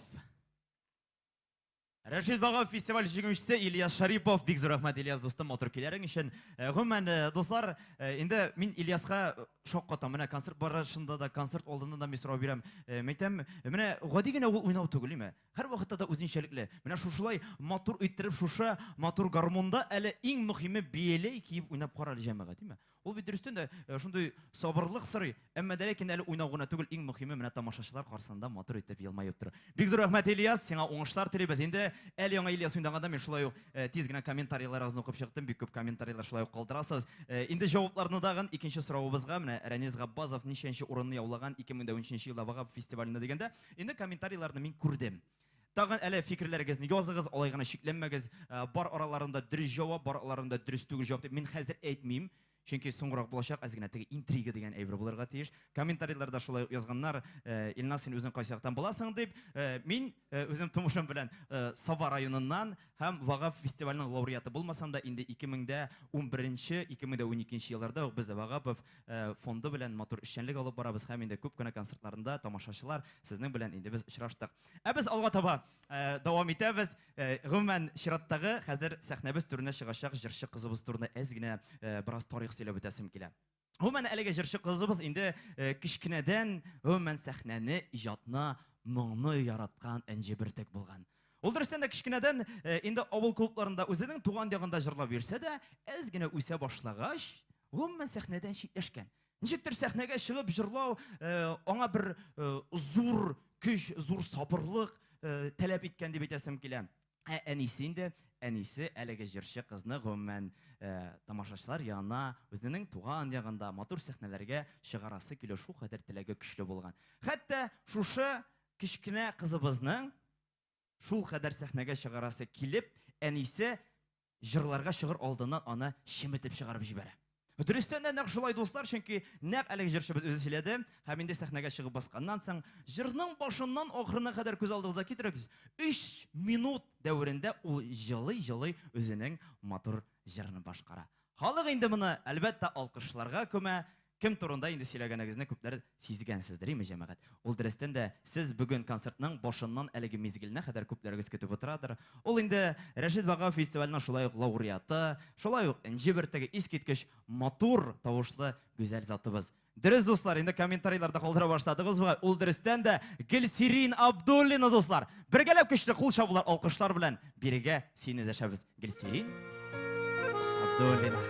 Рәшит Вагапов фестиваль җиңүчесе Ильяс Шарипов. Бик зур рәхмәт, Ильяс дустым, матур көйләрең өчен. Гомумән, дуслар, инде мин Ильяска шаккатам. Менә концерт барышында да, концерт алдында да мин сорау бирәм. Мәйтәм, менә гади генә ул уйнау түгел, име? Һәрвакытта да үзенчәлекле. Менә шушылай матур иттереп, шушы матур гармунда әле иң мөһиме бияләй киеп уйнап кара әле, җәмәгать, име? Ул бит дөрестән дә шундый сабырлык сорый. Әмма дә ләкин әле уйнау гына түгел, иң мөһиме менә тамашачылар каршысында матур итеп елмаеп тору. Бик зур рәхмәт, Ильяс, сиңа уңышлар телибез. Инде әле яңа Ильяс уйнаганда мин шулай ук тиз генә комментарийларыгызны укып чыктым. Бик күп комментарийлар шулай ук калдырасыз. Инде җавапларны тагын икенче соравыбызга менә Рәнис Габбазов ничәнче урынны яулаган 2013 елда Вагапов фестивалендә дигәндә, инде комментарийларны мин күрдем. Тагын әле фикерләрегезне языгыз, алай гына чикләнмәгез. Бар араларында дөрес җавап, бар араларында дөрес түгел җавап дип мин хәзер әйтмим. Чөнки соңрак булачак, әз генә теге интрига дигән әйбер булырга тиеш. Комментарийларда шулай ук язганнар, Илназ, син үзең кайсы яктан буласың дип. Мин үзем тумышым белән Саба районыннан һәм Вагап фестиваленең лауреаты булмасам да, инде 2011, 2012 елларда ук без Вагапов фонды белән матур эшчәнлек алып барабыз һәм инде күп кенә концертларында тамашачылар сезнең белән инде без очраштык. Ә без алга таба дәвам итәбез. Гомумән, чираттагы хәзер сәхнәбез түренә чыгачак җырчы кызыбыз турында әз генә бераз тарих сөйләп үтәсем килә. Гомумән, әлеге җырчы кызыбыз инде кечкенәдән гомумән сәхнәне, иҗатны, моңны яраткан энҗе бөртек булган. Ул дөрестән дә кечкенәдән инде авыл клубларында үзенең туган ягында җырлап йөрсә дә, әз генә үсә башлагач, гомумән сәхнәдән читләшкән. Ничектер сәхнәгә чыгып җырлау аңа бер зур көч, зур сабырлык таләп иткән дип әйтәсем килә. Ә әнисе инде, әнисе әлеге җырчы кызны гомумән тамашачылар янына, үзенең туган ягында матур сәхнәләргә чыгарасы килү шул кадәр теләге көчле булган. Хәтта шушы кечкенә кызыбызның шул кадәр сәхнәгә чыгарасы килеп, әнисе җырларга чыгыр алдыннан аны чеметеп чыгарып җибәрә. Дөрестән дә нәкъ шулай, дуслар, чөнки нәкъ әлеге җырчыбыз үзе сөйләде һәм инде сәхнәгә чыгып басканнан соң җырның башыннан ахырына кадәр күз алдыгызга китерегез, 3 минут дәверендә ул җылый-җылый үзенең матур җырын башкара. Халык инде моны, әлбәттә, алкышларга күмә. Кем турында инде сөйләгәнегезне күпләр сизгәнсездер, име, җәмәгать? Ул дөрестән дә, сез бүген концертның башыннан әлеге мизгеленә кадәр күпләрегез көтеп утырадыр. Ул инде Рәшит Ваһапов фестиваленең шулай ук лауреаты, шулай ук энҗе бөртеге, искиткеч матур тавышлы гүзәл затыбыз. Дөрес, дуслар, инде комментарийларда калдыра башладыгыз бугай. Ул дөрестән дә Гөлсирин Абдуллина, дуслар. Бергәләп көчле кул чабулар, алкышлар белән бирегә сине дәшәбез. Гөлсирин Абдуллина.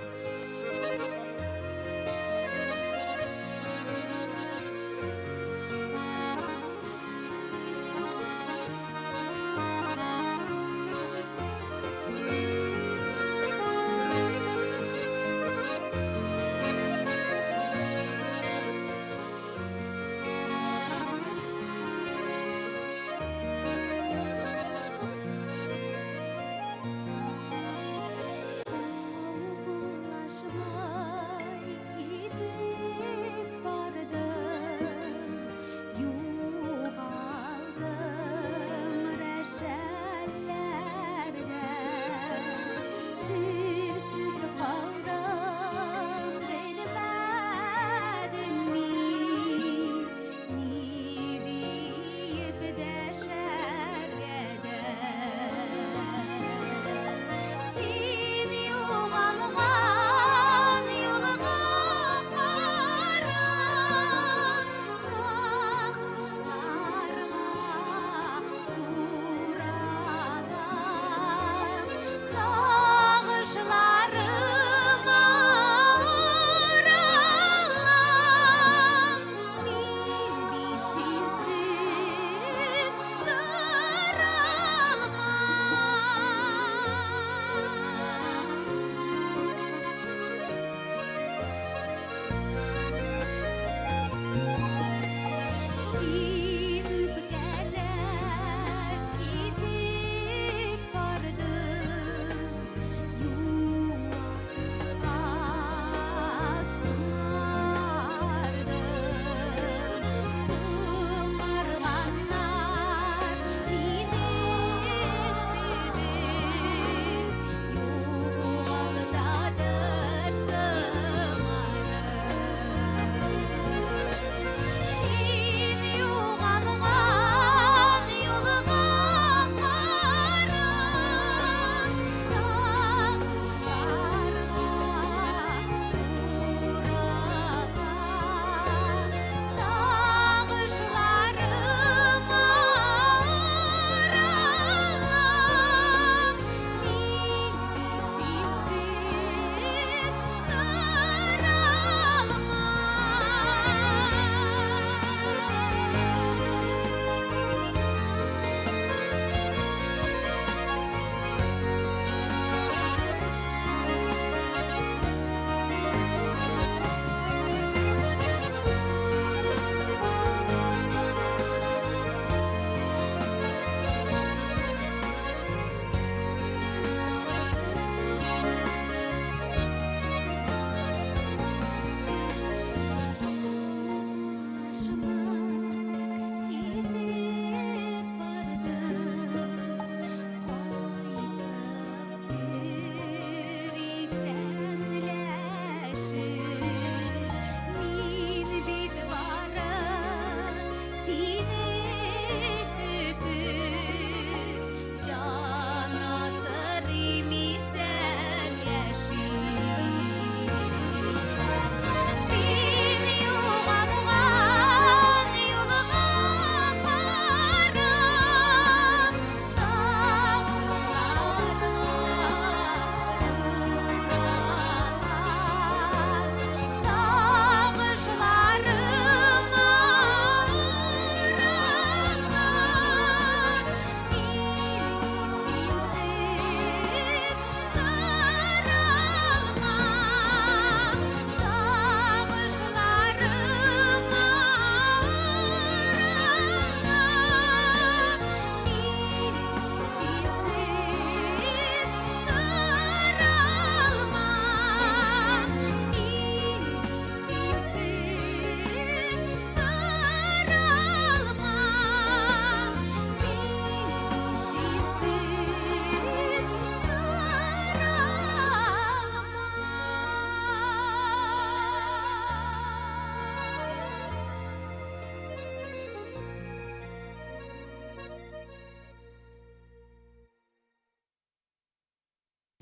Сау бул.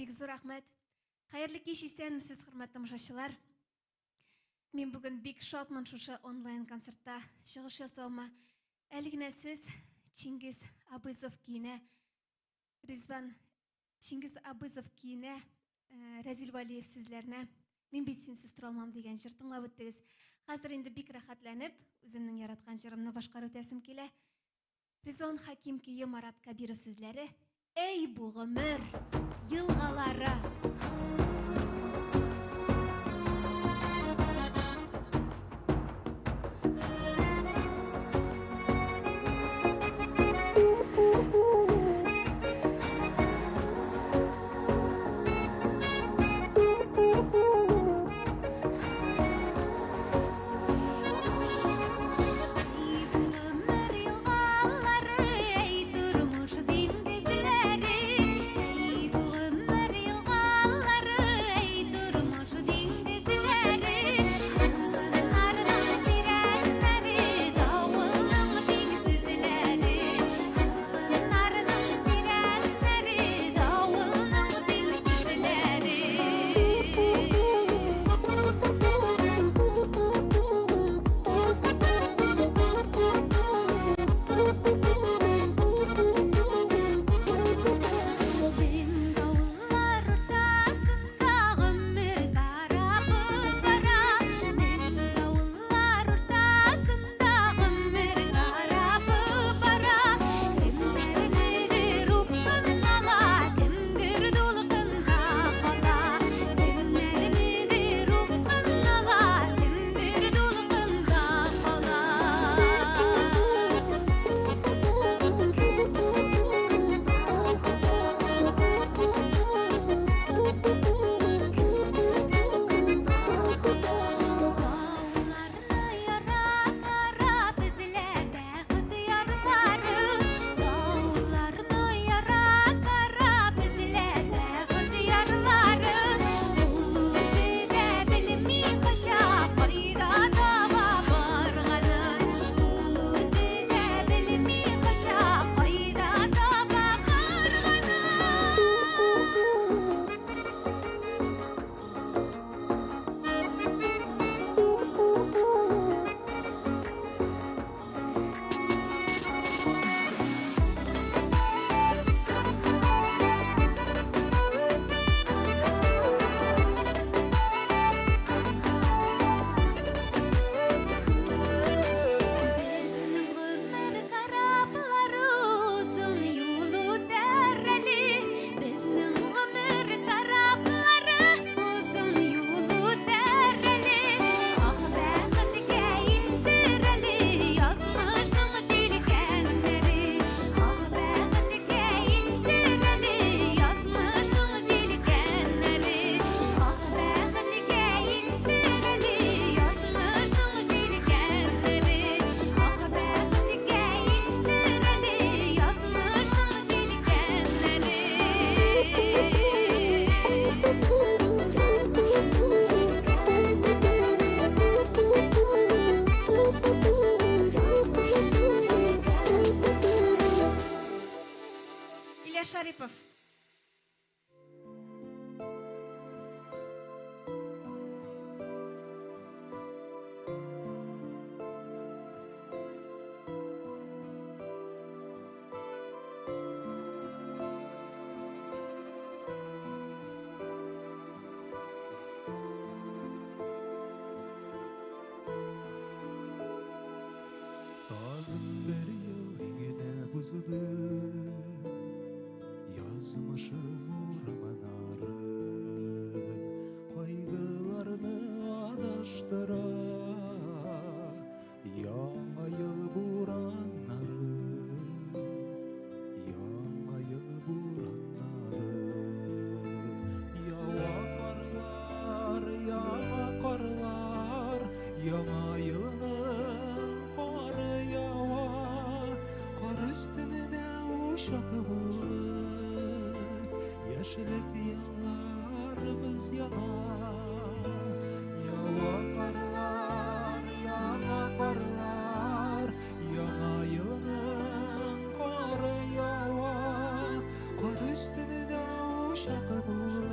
Бик зур рәхмәт. Хәерле кич, исәнмесез, хөрмәтле тамашачылар. Мин бүген бик шатмын шушы онлайн концертта чыгыш ясавыма. Әле генә сез Чингиз Абызов көенә Ризван Чингиз Абызов көенә э, Рәзил Валиев сүзләренә Мин бит синсез тора алмам дигән җыр тыңлап үттегез. Хәзер инде бик рәхәтләнеп, үземнең яраткан җырымны башкарып үтәсем килә. Ризван Хәким көе Марат Кабиров сүзләре Әй бу гомер елгалары. Ильяс Шарипов. Тагын бер ел генә узды, Язмышым урамнары Кайгыларны адаштыра, Яңа ел бураннары, Яңа ел бураннары. Ява карлар, яңа карлар, Яңа елның кары ява, Кар өстенә учак булып, Яшьлек елларыбыз яна. Ява карлар, яңа карлар, Яңа елның кары ява, Кар өстенә учак булып,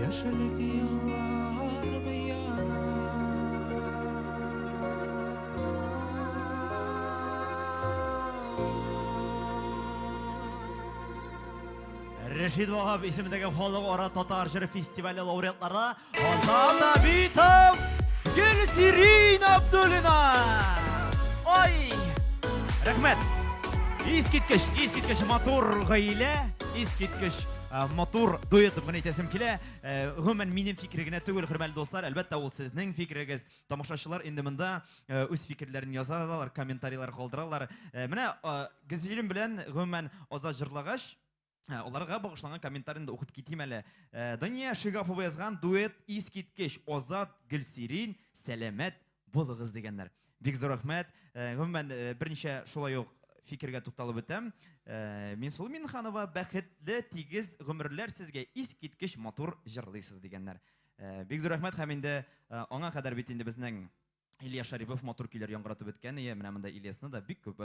Яшьлек елларым яна. Рәшид Ваһап исемендәге халыкара татар җыры фестивале лауреатлары Азат Абитов, Гөлсирин Абдуллина. Ой! Рәхмәт. Искиткеч, искиткеч матур гаилә, искиткеч матур дуэт дип генә әйтәсем килә. Гомумән минем фикер генә түгел, хөрмәтле дуслар, әлбәттә ул сезнең фикерегез. Тамашачылар инде монда үз фикерләрен язалар, комментарийлар калдыралар. Менә Гөлсирин белән гомумән Азат җырлагач, аларга багышланган комментарийны да укып китим әле. Дания Шигапова язган дуэт искиткеч Азат, Гөлсирин, сәламәт булыгыз дигәннәр. Бик зур рәхмәт. Гомумән, берничә шулай ук фикергә тукталып үтәм. Минсулу Минханова, бәхетле, тигез гомерләр сезгә, искиткеч матур җырлыйсыз дигәннәр. Бик зур рәхмәт һәм инде аңа кадәр бит инде безнең Илья Шарипов матур көйләр яңгыратып үткән ие. Менә монда Ильясны да бик күп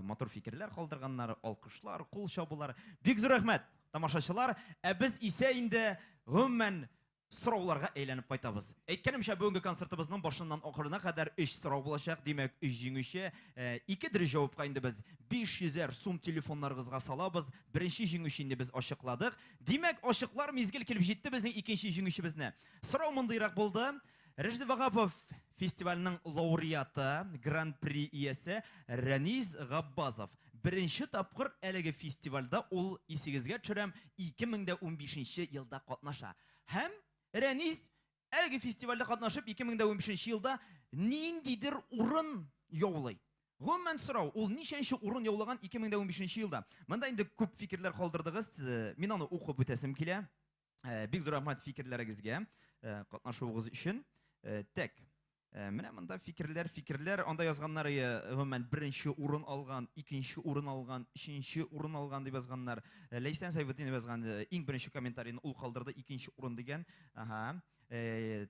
матур фикерләр калдырганнар, алкышлар, кул чабулар. Бик зур рәхмәт, тамашачылар. Ә без исә инде гомумән сорауларга әйләнеп кайтабыз. Әйткәнемчә, бүгенге концертыбызның башыннан ахырына кадәр 3 сорау булачак. Димәк, 3 җиңүче. Ике дөрес җавапка инде без 500 сум телефоннарыгызга салабыз. Беренче җиңүче инде без ачыкладык. Димәк, ачыклар мизгел килеп җитте безнең икенче җиңүчебезне. Сорау мондыйрак булды. Рәшит Ваһапов фестиваленең лауреаты, гран-при иясе Рәнис Габбазов. Беренче тапкыр әлеге фестивальдә ул, исегезгә төшерәм, 2015 елда катнаша. Һәм Рәнис әлеге фестивальдә катнашып 2015 елда ниндидер урын яулый. Гомумән сорау, ул ничәнче урын яулаган 2015 елда? Монда инде күп фикерләр калдырдыгыз, мин аны укып үтәсем килә. Бик зур рәхмәт фикерләрегезгә, катнашуыгыз өчен. Так, менә монда фикерләр, фикерләр. Анда язганнар, гомумән, беренче урын алган, икенче урын алган, өченче урын алган дип язганнар. Ләйсән Сәйфетдинов язган иң беренче комментарийны ул калдырды, икенче урын дигән. Ага.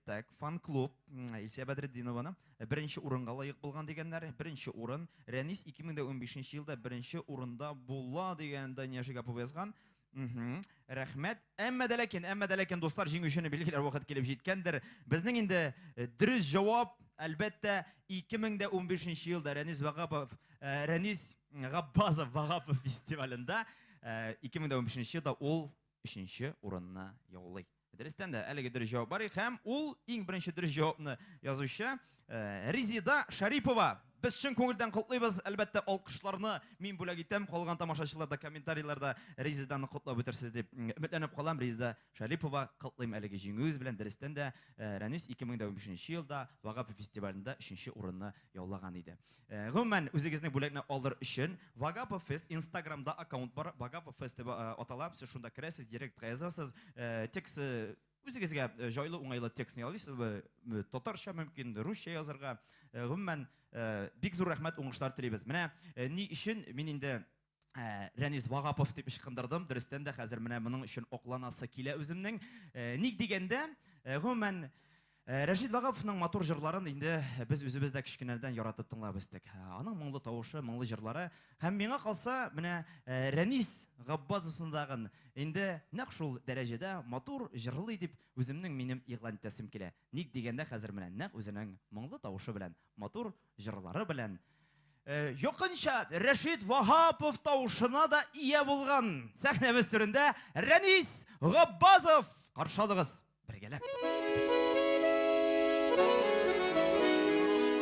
Так, фан-клуб Илсия Бәдретдинованы беренче урынга лаек булган дигәннәр. Беренче урын. Рәнис 2015 елда беренче урында була дигән Дания Шигапова язган. Рәхмәт. Әмма дә ләкин, әмма дә ләкин, дуслар, җиңүчене билгеләр вакыт килеп җиткәндер. Безнең инде дөрес җавап, әлбәттә, 2015 елда Рәнис Вагапов, Рәнис Габбазов Вагапов фестивалендә 2015 елда ул өченче урынны яулый. Дөрестән дә, әлеге дөрес җавап бар һәм ул иң беренче дөрес җавапны язучы Резида Шарипова. Без чын күңелдән котлыйбыз. Әлбәттә, алкышларны мин бүләк итәм. Калган тамашачылар да комментарийларда Резиданы котлап үтерсез дип өметләнеп калам. Резида Шарипова, котлыйм әлеге җиңүегез белән. Дөрестән дә, Рәнис 2015 елда Вагапов фестивалендә өченче урынны яулаган иде. Гомумән, үзегезнең бүләкне алыр өчен Вагапов Фест Инстаграмда аккаунт бар, Вагапов Фест дип атала. Сез шунда керәсез, директка язасыз. Текст үзегезгә җайлы, уңайлы текстны ялыйсыз. Татарча мөмкин, русча язарга. Гомумән, бик зур рәхмәт, уңышлар телибез. Менә ни өчен мин инде Рәнис Вагапов дип ычкындырдым. Дөрестән дә хәзер менә моның өчен акланасы килә үземнең. Ник дигәндә, гомумән, Рәшит Вагаповның матур җырларын инде без үзебез дә кечкенәдән яратып тыңлап үстек. Аның моңлы тавышы, моңлы җырлары һәм миңа калса, менә Рәнис Габбазовсындагын инде нәкъ шул дәрәҗәдә матур җырлый дип үземнең минем игълан итәсем килә. Ник дигәндә, хәзер менә нәкъ үзенең моңлы тавышы белән, матур җырлары белән якынча Рәшит Ваһапов тавышына да ия булган сәхнәбез түрендә Рәнис Габбазов. Каршы алыгыз бергәләп.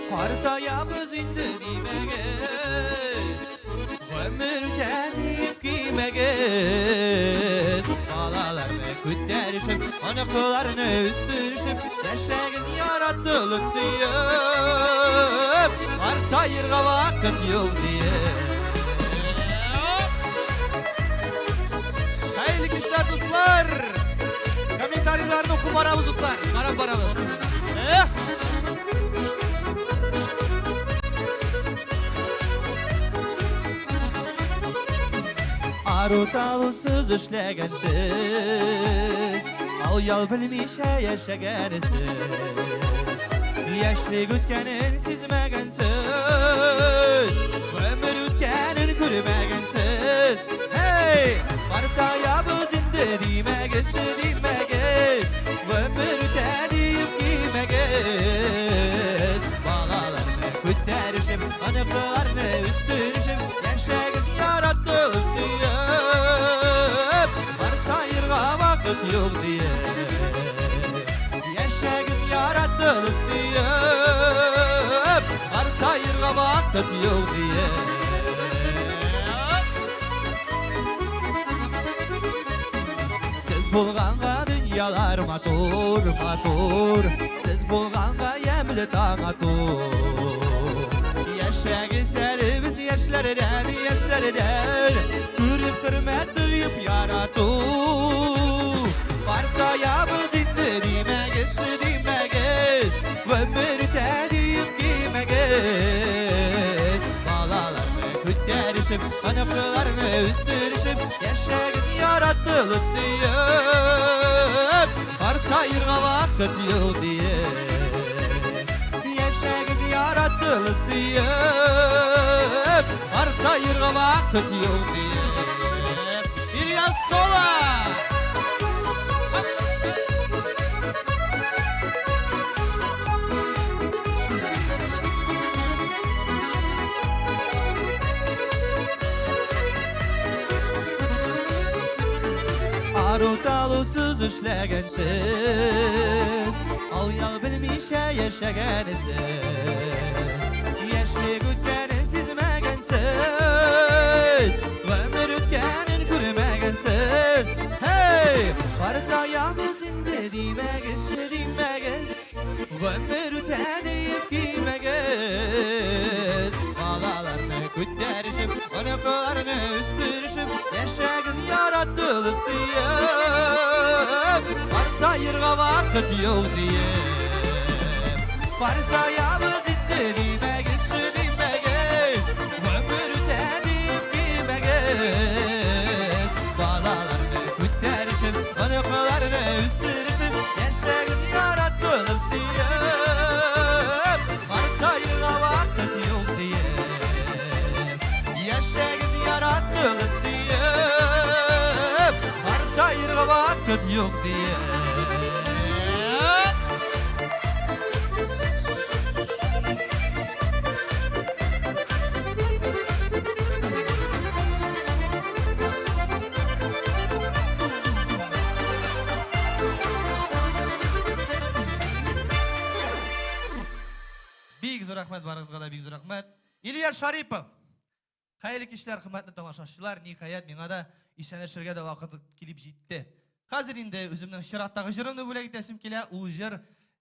Картаябыз инде димәгез, гомер үтә дип көймәгез. Балаларны күтәрешеп, оныкларны үстерешеп, яшәгез яратылып сөеп, картаерга вакыт юк диеп. Хәерле кичләр, дуслар! Комментарийларны укып барабыз, дуслар. Карап барабыз. Эх! Ару талусыз эшләгәнсез, ал ял белмичә яшәгәнсез. Яшьлек үткәнен сизмәгәнсез, гомер үткәнен күрмәгәнсез. Эй, картаябыз инде димәгез, димәгез. диеп. Яшәгез яратылып сөеп, Картаерга вакыт юк диеп. Сез булганга дөньялар матур, матур, Сез булганга ямьле таң ату. Яшәгез әле без яшьләрдән, яшьләрдән, Күреп хөрмәт тоеп ярату. Картаябыз инде димәгез, димәгез, Гомер үтә диеп кимәгез. Балаларны күтәрешеп, оныкларны үстерешеп, Яшәгез яратылып сөеп, Картаерга вакыт юк диеп. Яшәгез яратылып сөеп, Картаерга вакыт юк диеп. Ильяс Соло! Ару-талусыз эшләгәнсез, Ал-ял белмичә яшәгәнсез, Яшьлек үткәнен сизмәгәнсез, Гомер үткәнен күрмәгәнсез. Һей! Картаябыз инде димәгез, димәгез, Гомер үтә диеп кимәгез. Балаларны күтәрешеп, оныкларны үстерешеп, Яшәгез яратылып сөеп, Картаерга вакыт юк диеп. Картаябыз инде димәгез, димәгез, Гомер үтә диеп кимәгез. Балаларны күтәрешеп, оныкларны үстерешеп, Яшәгез яратылып сөеп, Картаерга вакыт юк диеп. Яшәгез яратылып сөеп, Картаерга вакыт юк диеп. Бик зур рәхмәт барыгызга да, бик зур рәхмәт. Илья Шарипов. Хәерле кичләр, хөрмәтле тамашачылар. Ниһаять, миңа да исәнләшергә дә вакыт килеп җитте. Хәзер инде үземнең чираттагы җырымны бүләк итәсем килә. Ул җыр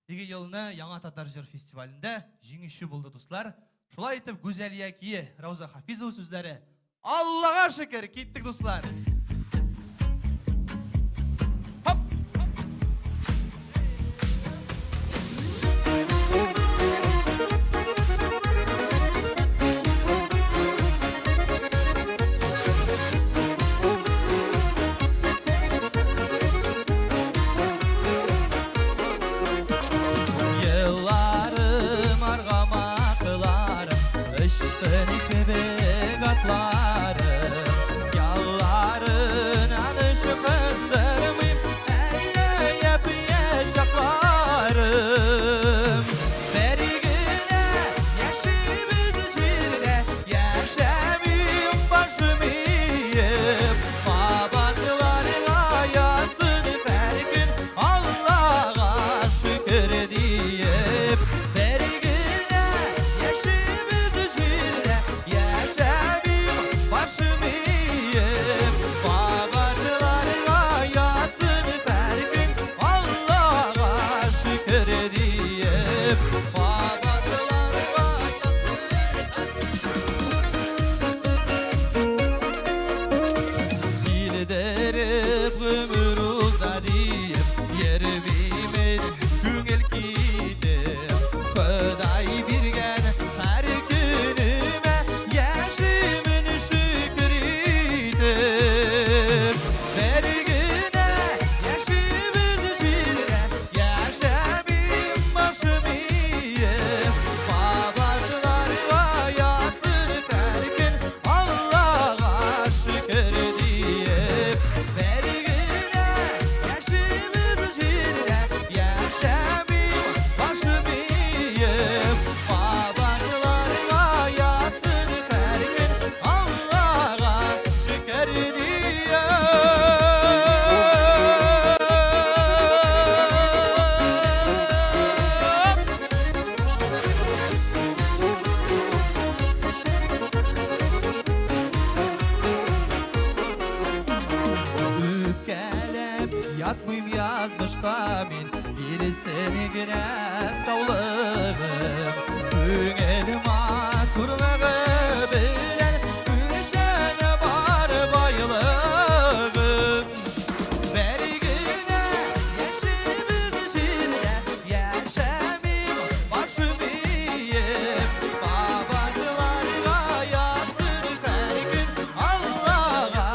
теге елны Яңа татар җыр фестивалендә җиңүче булды, дуслар. Шулай итеп, Гүзәлия кие, Рауза Хафизова сүзләре. Аллага шөкер, киттек, дуслар. Хоп! Елларым аргамакларым, Очтын кебек атларым, Ялларынан ычкындырмыйм, Әллә япь-яшь чакларым. Бер генә яшибез җирдә, Яшәмим башым иеп, Кабатларга язсын һәр көн, Аллага шөкер диеп. Бер генә яшибез җирдә, Яшәмим Ятмыйм язмышка мин, бирсен генә саулыгым. Күңел матурлыгы белән күрешән бар байлыгым. Бер генә яшибез җирдә, яшәмим башым иеп. Бабайларга язсын һәр көн Аллага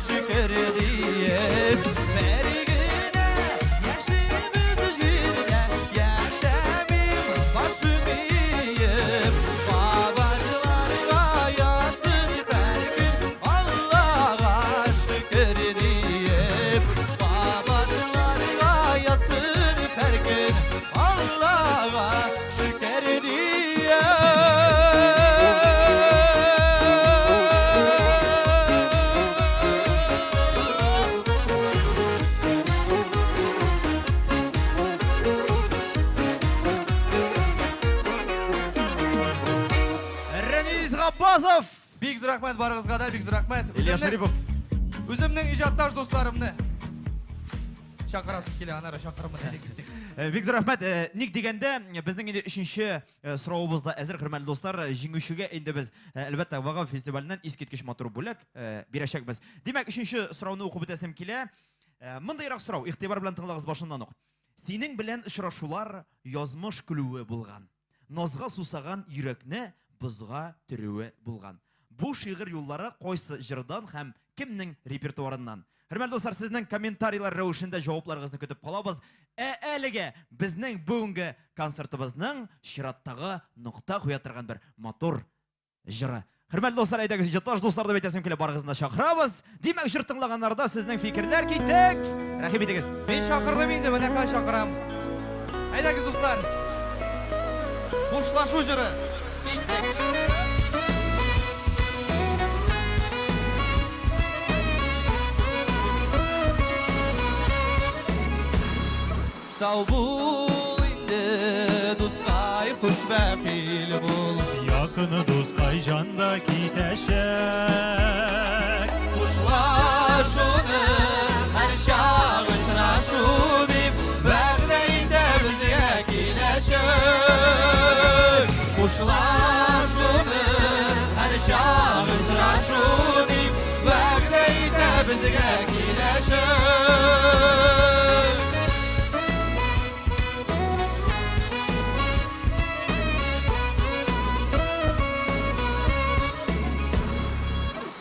шөкер диеп. Бер генә яшибез җирдә, яшәмим башым иеп. Бабайларга язсын һәр көн Аллага шөкер диеп. Бабайларга язсын һәр көн Аллага шөкер диеп. Рәнис Габбазов! Бик зур рәхмәт барыгызга да, бик зур рәхмәт. Илья Үземнең- Шарипов. Үземнең иҗатташ дусларымны чакырасым килә, анары чакырмын әле киттек. Бик зур рәхмәт. Ник дигәндә, безнең инде өченче соравыбыз да әзер, хөрмәтле дуслар. Җиңүчегә инде без, әлбәттә, Ваган фестиваленнән искиткеч матур бүләк бирәчәкбез. Димәк, өченче сорауны укып үтәсем килә. Мондыйрак сорау, игътибар белән тыңлагыз башыннан ук. Синең белән очрашулар язмыш көлүе булган. Назга сусаган йөрәкне бозга төрүе булган. Бу шигырь юллары кайсы җырдан һәм кемнең репертуарыннан? Хөрмәтле дуслар, сезнең комментарийлар рәвешендә җавапларыгызны көтеп калабыз. Ә әлегә безнең бүгенге концертыбызның чираттагы нокта куя торган бер матур җыры. Хөрмәтле дуслар, әйдәгез, иҗатташ дуслар дип әйтәсем килә, барыгызны да чакырабыз. Димәк, җыр тыңлаганнарда сезнең фикерләр киттек. Рәхим итегез. Мин чакырдым инде, менә хәзер чакырам. Әйдәгез, дуслар. Хушлашу җыры. Киттек. Сау бул инде, дускай, хушбәхил бул. Якын дускай җанда китәчәк. Хушлашуны һәрчак очрашу дип вәгъдә итә безгә киләчәк. Хушлашуны һәрчак очрашу дип вәгъдә итә безгә киләчәк.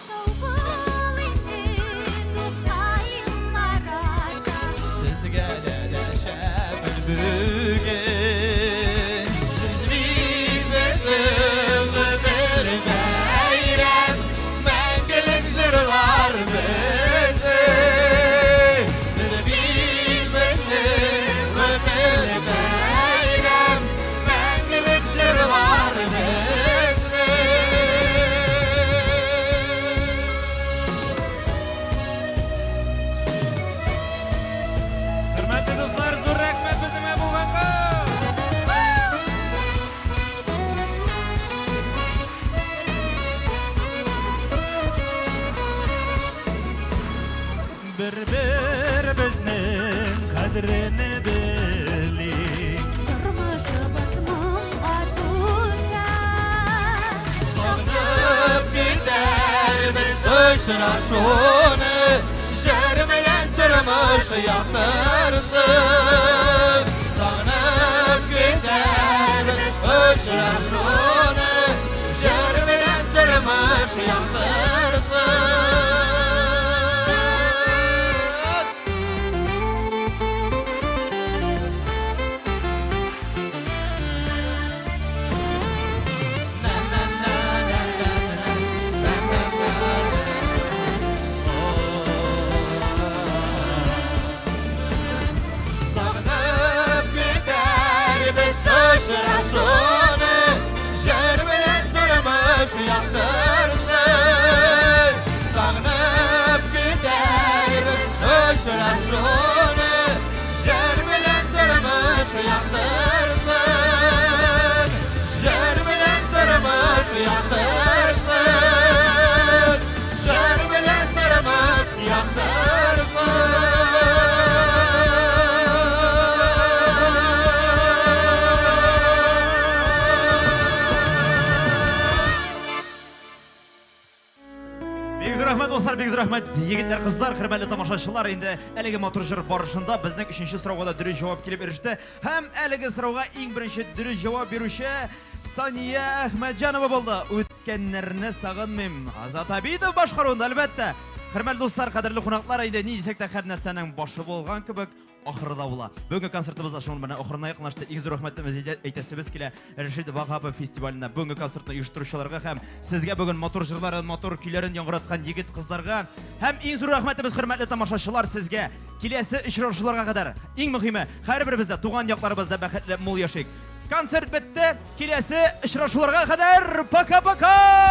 Сау бул инде, дускайлар аша. Сезгә дә дәшәмен бүген. Сез бит безнең гомер бәйрәм, мәңгелек җырлар безнең. Сез бит безнең гомер бәйрәм, мәңгелек җырлар безнең. Хөрмәтле дуслар, зур рәхмәт безнең белән булганга! Бер-беребезнең кадерен белик. Тормышыбыз моңга тулса. Сагынып көтәрбез очрашуны, Җыр белән тормыш яктырсын. Сагынып көтәрбез очрашуны, Җыр белән тормыш яктырсын. зур рәхмәт, егетләр, кызлар, хөрмәтле тамашачылар. Инде әлеге матур җыр барышында безнең өченче сорауга да дөрес җавап килеп иреште. Һәм әлеге сорауга иң беренче дөрес җавап бирүче Сания Әхмәтҗанова булды. Үткәннәрне сагынмыйм. Азат Абитов башкаруында, әлбәттә. Хөрмәтле дуслар, кадерле кунаклар, инде ни дисәк тә һәр нәрсәнең башы булган кебек, ахыры да була. Бүгенге концертыбыз да шуның белән ахырына якынлашты. Иң зур рәхмәтебезне әйтәсебез килә Рәшит Ваһапов фестиваленә, бүгенге концертны оештыручыларга һәм сезгә бүген матур җырларын, матур көйләрен яңгыраткан егет-кызларга. Һәм иң зур рәхмәтебез, хөрмәтле тамашачылар, сезгә. Киләсе очрашуларга кадәр. Иң мөһиме, һәрберебез дә туган якларыбызда бәхетле, мул яшик. Концерт бетте. Киләсе очрашуларга кадәр. Пока-пока!